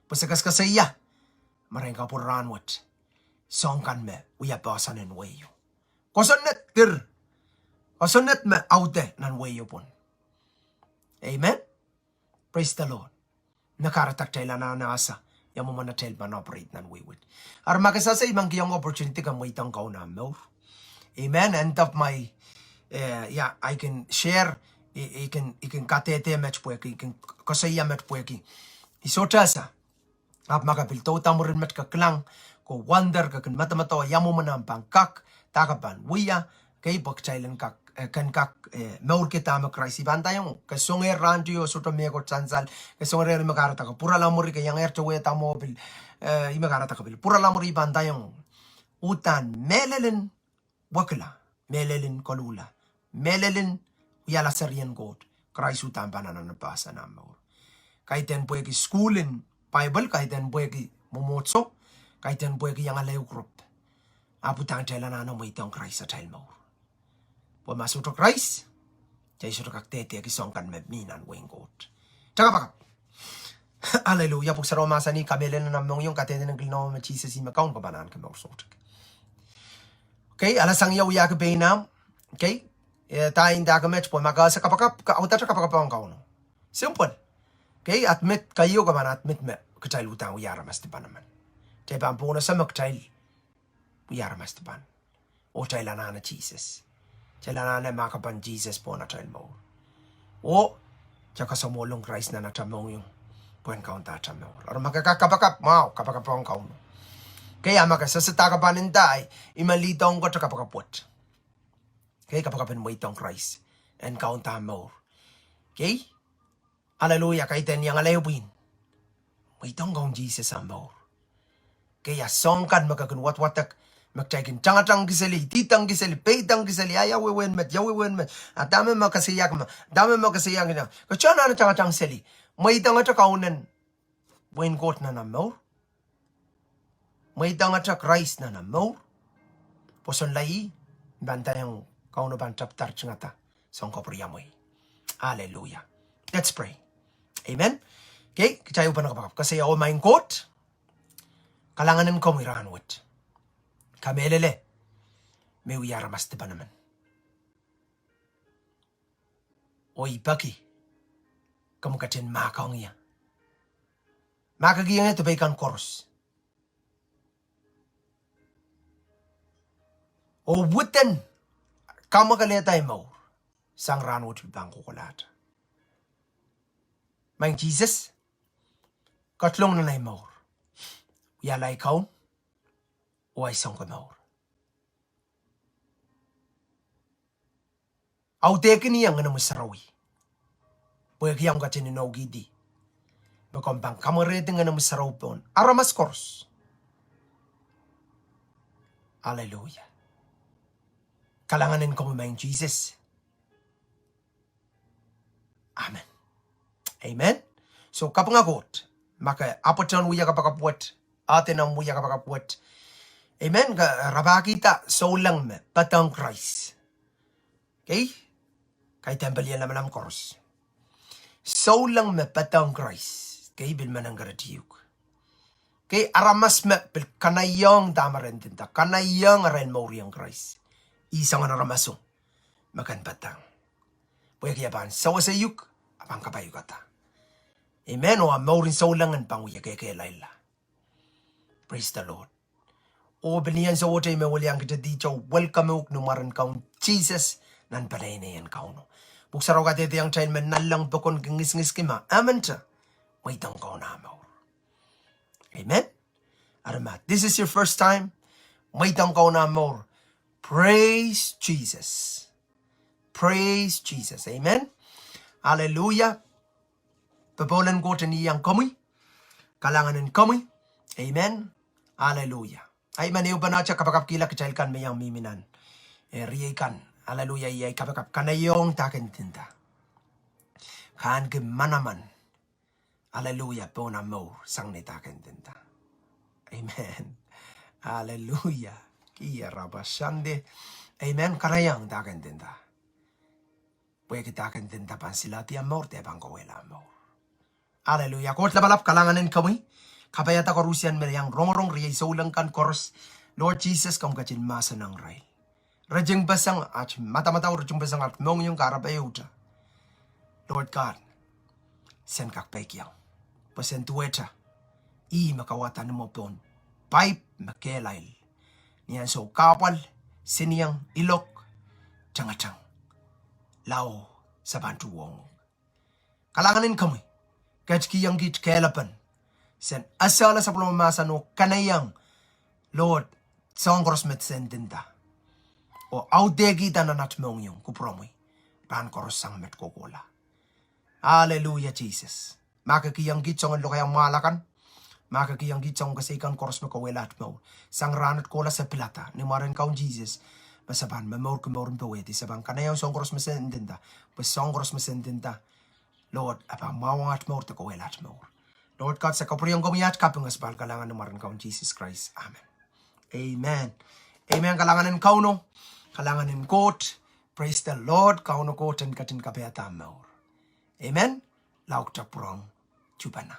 Pwe se koasoakoasoia, me ren kapwur rahnwet, soahng kan me wia poahsoan en wehio. Kosonned dir, kosonned me aude nan wehio pwon. Amen. Praise the Lord. Me kahrehda kitail anahne ese ia mwomwen atail pahn operate nan wehi wet. Eri ma ke sehse, I men kihong opportunity ke mweidohng Kauno omw mour. Amen. End of my, eh, yeah, I can share, I, I can, I can kadehde met pwehki, I can koasoia met pwehki I sohte ese. Ahpw ma ke pil douda mwurin met, ke kilang, ke wonder, ke kin medemedewe ia mwomwen omw pahn kak, dahme ke pahn wia, kei, pwe kitail en kak, eh, ken kak, eh, mourki dahme Krais. I pahn ndaiong, ke songehr rahnwet oh sohte mehkot sansal, ke songehr me kahrehda ke pwurala mwuri, ke iangehr towehda mwo pil, eh, ih me kahrehda ke pil pwurala mwuri. I pahn ndaiong, uhdahn mehlel en wekila, mehlel en koluhla, mehlel en wiahla serien Koht, Krais uhdahn pahn anahne poahsoan omw mour. Kaidehn pwehki sukuhl en Baibel, kaidehn pwehki mwomwohdiso, kaidehn pwehki iang ale uhk rop. Ahpw uhdahn kitail anahne mweidohng Krais atail mour. Pwe ma sohte Krais, kitail sohte kak dehdehki soahng kan me mih nan wehin Koht. Kitail kapakap. Aleluia. Pwuhk Sarawi mahsanih, kamehlele nan omw mohngiong, kadehde nin kilin nohn me Sises ih me Kaun, ke pahn ahneki mour soutuk. Kei, alasang ia wiahki pein ahmw. Kei, eh, da I ndahki met pwe ma ke ese kapakap, ke audehte kapakap ong Kauno. Simple. Kei, admit, keieu ke pahn admit me kitail uhdahn wia aramas dipan emen. Kitail pahn pwurehng ese me kitail wia aramas dipan. Oh kitail anahne Sises. Kitail anahne mahkpen Sises pohn atail mour. Oh kitail kasamwohlong Krais nan atail mohngiong pwehn kaunda atail mour. Eri ma ke kak kapakap, mwahu, kapakap ong Kauno. Kei, a ma ke sehse dahme ke pahn ndai, I men lihdohng ke kapakap wet. Kei, kapakap en mweidohng Krais en kaunda omw mour. Kei? Aleluia, kaidehn iang ale pwihn. Mweidohng Kaun Sises ah mour. Kei, a soahng kan me ke kin wadwadek, me kitail kin tangatang kiseli, didang kiseli, peidang kiseli, a ia wehwehn met, ia wehwehn met, a dahme me koasoiahki ma, dahme me koasoiahki na. Ke sohte anahne tangatang seli. Mweidohngete Kaunen wehin Koht nan ahmw mour. Mweidohngete Krais nan ahmw mour. Pwosonla ih, pahn ndahiong Kauno pahn tepda ritingada soahng kapwuriamwei. Aleluia. Let's pray. Amen. Kei, kitail uhpene kapakap. Koasoia, oh Maing Koht, kalahngan en komwi rahnwet. Kamehlele, me wia aramas dipan emen. Oh I peki, komw ketin mahkohng ie. Mahkikihong ie dipei kan koaros. Oh widen kamwakelehda ei mour sang rahnwet pil pahn kohkohlahte. Maing Sises, ketilong nan ei mour. Wiahla ei kaun oh ei sounkomour. Audehkin ie Ngenomwi Sarawi. Pwehki omw ketin inoukihdi me komw pahn kamwerehdi Ngenomwi Sarawi pohn aramas koaros. Aleluia. Kalahngan en komwi Maing Sises. Amen. Amen. So kapinga Koht, ma ke ahpw patohwan wia kapakap wet, ahpw patohwan wia kapakap wet. Amen. Ke rapahkihda souleng me patohwan Krais. Kei, kaidehn pelien lamalam koaros. Souleng me patohwan Krais. Kei, pil menen keretiuk. Kei, aramas me pil kanaiehng dahme re ndinda, kanaiehng arail mour ong Krais. Ih soangen aramaso me kin patohwan. Pwehki e pahn sewese uhk, e pahn kapaiukada. Amen. Oh ahmw mourin souleng en pahn wie kekehlailla. Praise the Lord. Oh pil ni ansou wet ei me welian kitail dihte welcome uhk ni mwaren Kaun Sises nan peneinei en Kauno. Pwuhk Sarawi kadehdehiong kitail me nanleng pokon kin ngisingiski ma e men te, mweidohng Kaun ah mour. Amen. Eri ma this is your first time, mweidohng Kaun ah mour. Praise Jesus. Praise Jesus. Amen. Aleluia. Popohl en Koht en iang komwi. Kalahngan en komwi. Amen. Aleluia. Amen. Ehupene ahte kapakapkihla kitail kan me iang mihmi nan, eh, riei kan. Aleluia. Iei kapakap, kanaiehng dahken dinda. Kahnki manaman. Aleluia. Pohn ahmw mour sang ni dahken dinda. Amen. Aleluia. Ki rabasande. Amen. Kanaiehng dahken dinda. Pwehki dahken dinda pahn silahdi ahmw mour de pahn kawehla ahmw mour. Aleluia. Koht lapalap, kalahngan en komwi. Kapaiada koarusie me iang rongorong riei souleng kan koaros. Lord Jesus, komw ketin mahsanihong irail. Ritingpeseng aht madamadau, ritingpeseng aht mohngiong, kahrepe ehute, Lord God, sen kak peikiong. Pwe sen duwehte ih me kauwada ni mwo pohn paip me kehlail. Ni ansou kahpwal, sinieng, ilok, tengeteng, lao, se pahn tuhwong. Kalahngan en komwi, ketikihong kiht kehlepen sen esehla sapwellime mahsen oh kanaiehng, Lord, soahng koaros me sen ndinda. Oh audehkihda nan aht mohngiong kupwuromwi rahn koaros sang met kohkohla. Aleluia, Jesus. Mahkikihong kiht soangen lokaia mwahl akan. Mahkikihong kiht soangen kesei kan koaros me kawehla aht mour. Sang rahnwet kohla se pilada ni mwaren Kaun Jesus, me se pahn momourki mouren powehdi, se pahn kanaiehng soahng koaros me sen ndinda. Pwe soahng koaros me sen ndinda, Lord, e pahn mwahuwong aht mour de kawehla aht mour. Lord God, se kapwuriong komwi aht kaping, se pahn kalahngan ni mwaren Kaun Jesus Christ. Amen. Amen. Amen. Kalahngan en Kauno. Kalahngan en Koht. Praise the Lord. Kauno Koht en ketin kapaiada mour. Amen. Laud pwurehng tuhpene.